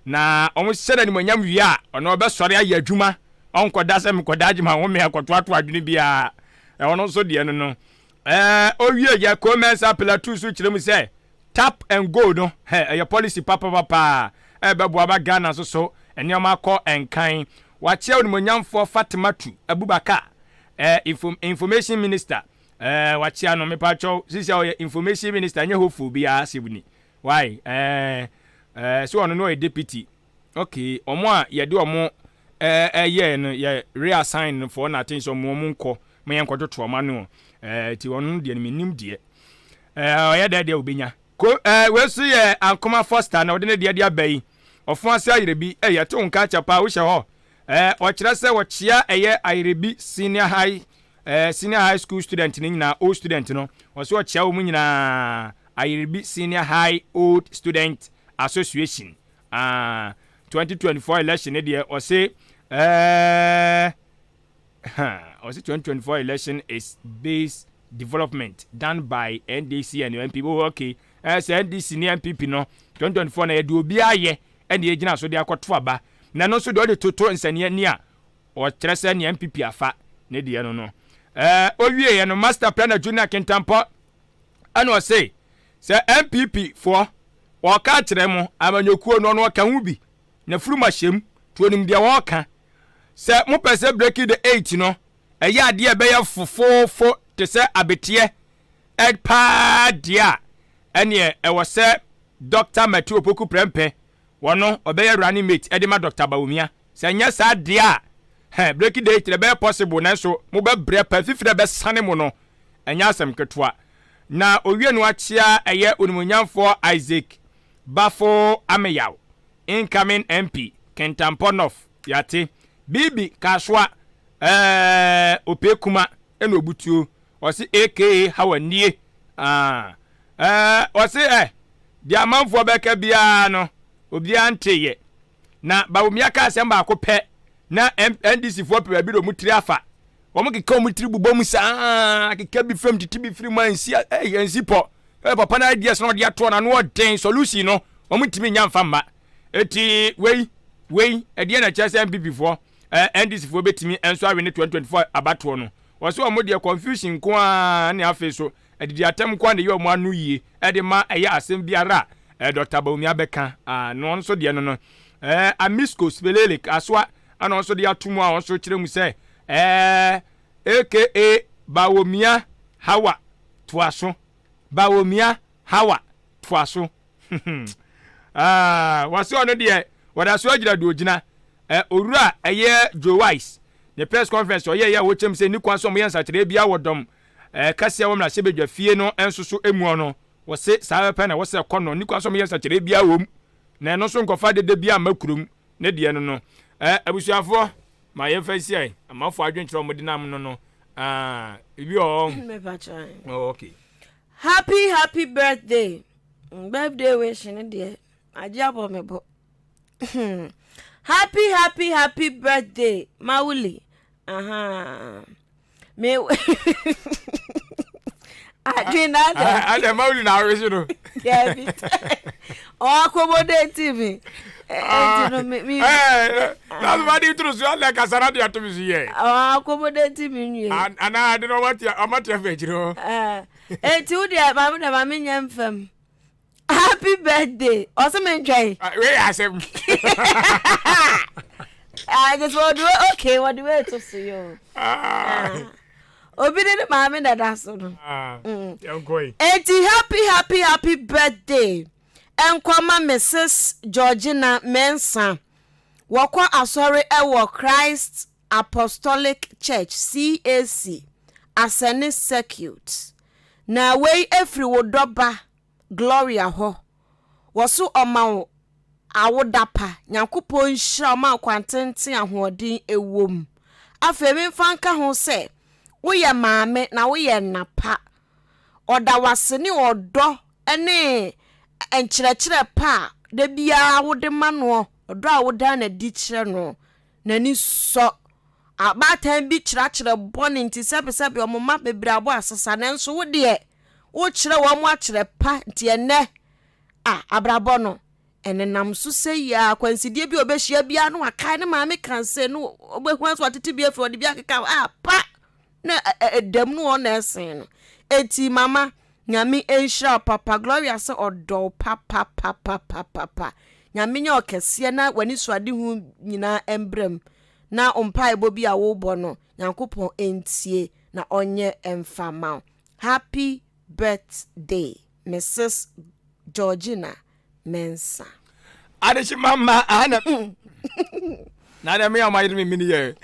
Na wɔn hyɛ no animuonyam wie a ɔno ɔbɛsɔre ayɛ adwuma ɔnkɔda sɛ mekɔda agye ma home akɔtoato adwene biara. Ɛwɔ no nso deɛ no no ɛɛ owie yɛ Komensa Plateau so kyerɛ mu sɛ Tap and go no hɛ ɛyɛ policy papapapa a ɛbɛboa ma Ghana nso so nneɛma akɔ nkan. Wakyea onimuonyamfoɔ Fatimatu Abubakar eh, info, information minister eh, wakyea no mepakyɛw sisi a ɔyɛ information minister nyɛ hopeful biara asɛm ni why eh, eh, so ɔno no ɔyɛ deputy okay ɔmo a yɛde ɔmo eh, ɛyɛɛ no yɛ reassign no for na aten sɛ ɔmo ɔmo nkɔ ma yɛnkɔtoto ɔmo ano eh, ti ɔno deɛ no menim deɛ Ɛɛ ɔyɛ dɛ deɛ obenya. Ko ɛɛ wei nso yɛ Ankoma Foster na ɔde ne deɛ de aba yi. Ɔfo ase Ayerebi ɛɛ yɛte wo nka akyɛ paa wohyɛ hɔ. Ɛɛ ɔkyerɛ sɛ ɔkyea ɛyɛ Ayerebi senior high ɛɛ senior high school student no nyinaa old student no. Ɔse ɔkyea wɔn nyinaa Ayerebi senior high old student association. Ah 2024 election ne deɛ ɔse ɛɛ. Ɔse 2024 election is based development done by NDC and NPP. Oh, okay. Eh, sɛ NDC ne NPP no 2024 na yɛde obi ayɛ ɛna yɛgyina so de akɔto aba. Na ɛno nso deɛ ɔde toto nsɛnneɛ ni a ɔkyerɛ sɛ nea NPP afa ne deɛ no no. Eh, owieɛ no Master Planner Junior Kintampɔ ɛna ɔse sɛ NPP foɔ wɔka kyerɛ mo amanyɔkuo no ɔno ɔka ho bi na furum ahyɛm to onim deɛ wɔka. Sɛ mopɛ sɛ Breaking the Eight no ɛyɛ adeɛ a ɛbɛyɛ fofoofo te sɛ abeteɛ paa deɛ a, ɛneɛ ɛwɔ sɛ Dɔkta Matthew Opoku Prempeh wɔno ɔbɛyɛ running mate de ma Dɔkta Bawumia. Sɛ ɛnyɛ saa deɛ a, hɛ, Breaking the Eight no ɛbɛyɛ possible nanso mobɛbrɛ paa, fifire a ɛbɛsane mo no ɛnyɛ asɛm ketewa. Na owie no akyea ɛyɛ Onimuonyamfoɔ Isaac Baffour Ameyaw, Incoming MP, Kintampo North, yɛate. Bibi Kasoa ɛɛ Opee Kuma ɛna obutuo. Ɔse aka Hawa nie. Ah, ɛɛ ɔse ɛ deɛ amanfoɔ bɛka biara no obiara nteeɛ. Na Bawumia ka asɛm baako pɛ na NDC foɔ pɛ baabi de wɔn tiri afa. Wɔn keka wɔn tiri bobɔ mu saa keka bi fam tete bi firi mu ansi ɛyɛ ansi pɔ. Ɛyɛ papa no ideas na ɔde atoɔ na ano ɔden solution no wɔn ntumi nya nfa mma. Eti wei wei ɛdeɛ na ɛkyerɛ sɛ NPP foɔ ɛɛ NDC foɔ bɛtumi nso awe ne 2024 abatoɔ no. Wɔsɛ wɔn deɛ confusion nko ara ne afei so adidi atɛm nko ara na ɛyɛ wɔn ano yie ɛde ma ɛyɛ asɛm biara a ɛɛ Dr. Bawumia bɛka a no nso deɛ no no ɛɛ Amisco Spelele Kasoa ɛna ɔnso de ato mu a ɔnso kyerɛ mu sɛ ɛɛ aka Bawumia Hawa toa so Bawumia Hawa toa so ah, wɔse ɔno deɛ wɔda so agyina deɛ ɔgyina eh, owura ɛyɛ Joe Wise ne press conference ɔyɛ yɛ a wɔkyɛm sɛ ni kwan sɛ ɔmoyɛ nsakyerɛ bia wɔ dɔm eh, kɛseɛ wɔ mmarahyɛbadwa fie no nso so emu no wɔse saa pɛpɛ na wɔsɛ kɔ no ni kwan sɛ ɔmoyɛ nsakyerɛ bia wɔ mu na ɛno nso nkɔfa dede bia mma kurom ne deɛ no no eh, abusuafoɔ ma yɛmfa nsiae amanfoɔ adwenkyerɛ ɔmode nam no no ah, ebi wɔ hɔ oh, okay. Happy happy birthday birthday wish no deɛ agye abɔ me bo happy happy happy birthday Mawuli aha me adwene na ada ada Mawuli na awese no dabi ɔakɔmɔdate me ɛnti no me me na so de turu so ala kasa na de ato me so yɛ ɔakɔmɔdate me nwie ana ade no ɔmatia ɔmatia fɛ akyire hɔ ɛnti wo deɛ maame deɛ maame nyɛ mfam happy birthday ɔsɛ me ntwɛn wei yɛ asɛm ah just wɔde wei okay wɔde wei to so yɛ o obi ne ne maame dada so no eti happy happy happy birthday. nkɔma Mrs. Georgina Mensah. Wɔkɔ asɔre wɔ Christ Apostolic Church, CAC, Asɛne Circuit. Na wei firi wo dɔba Gloria hɔ. Wɔso ɔma wo awoda pa. Nyankopɔn nhyira wo ma nkwantenten ahoɔden wom. Afei memfa nka ho sɛ woyɛ maame na woyɛ nna pa. Ɔda wo ase ne ɔdɔ ne nkyerɛkyerɛ pa a da biara wode ma noɔ, ɔdɔ a woda no adi kyerɛ no. N'ani sɔ. Abaatan bi kyerɛkyerɛ bɔne nti sɛbesɛbe wɔn mma bebree abɔ asesa nanso wo deɛ wokyerɛ wɔn akyerɛ pa nti ɛnnɛ a abrabɔ no ɛnenam so sɛ yi a akwansideɛ bi a ɔbɛhyia biara no wakae ne maame ka se no ɔbɛhu aso atete bi afiri ɔde bi akeka a pa na ɛdam no ɔna ɛsen no eti mama Nyame nhyira wo papa Gloria sɛ ɔdɔ wo papapapapapa Nyame nyɛ ɔkɛseɛ na w'anisuadehu nyinaa mbra mu na wo mpaebɔ bi a wobɔ no Nyankopɔn ntie na ɔnyɛ mfa ma wo Happy birthday Mrs Georgina Mensah. Adehyema mma aha na na deɛ me a ɔma yere me mini yɛ.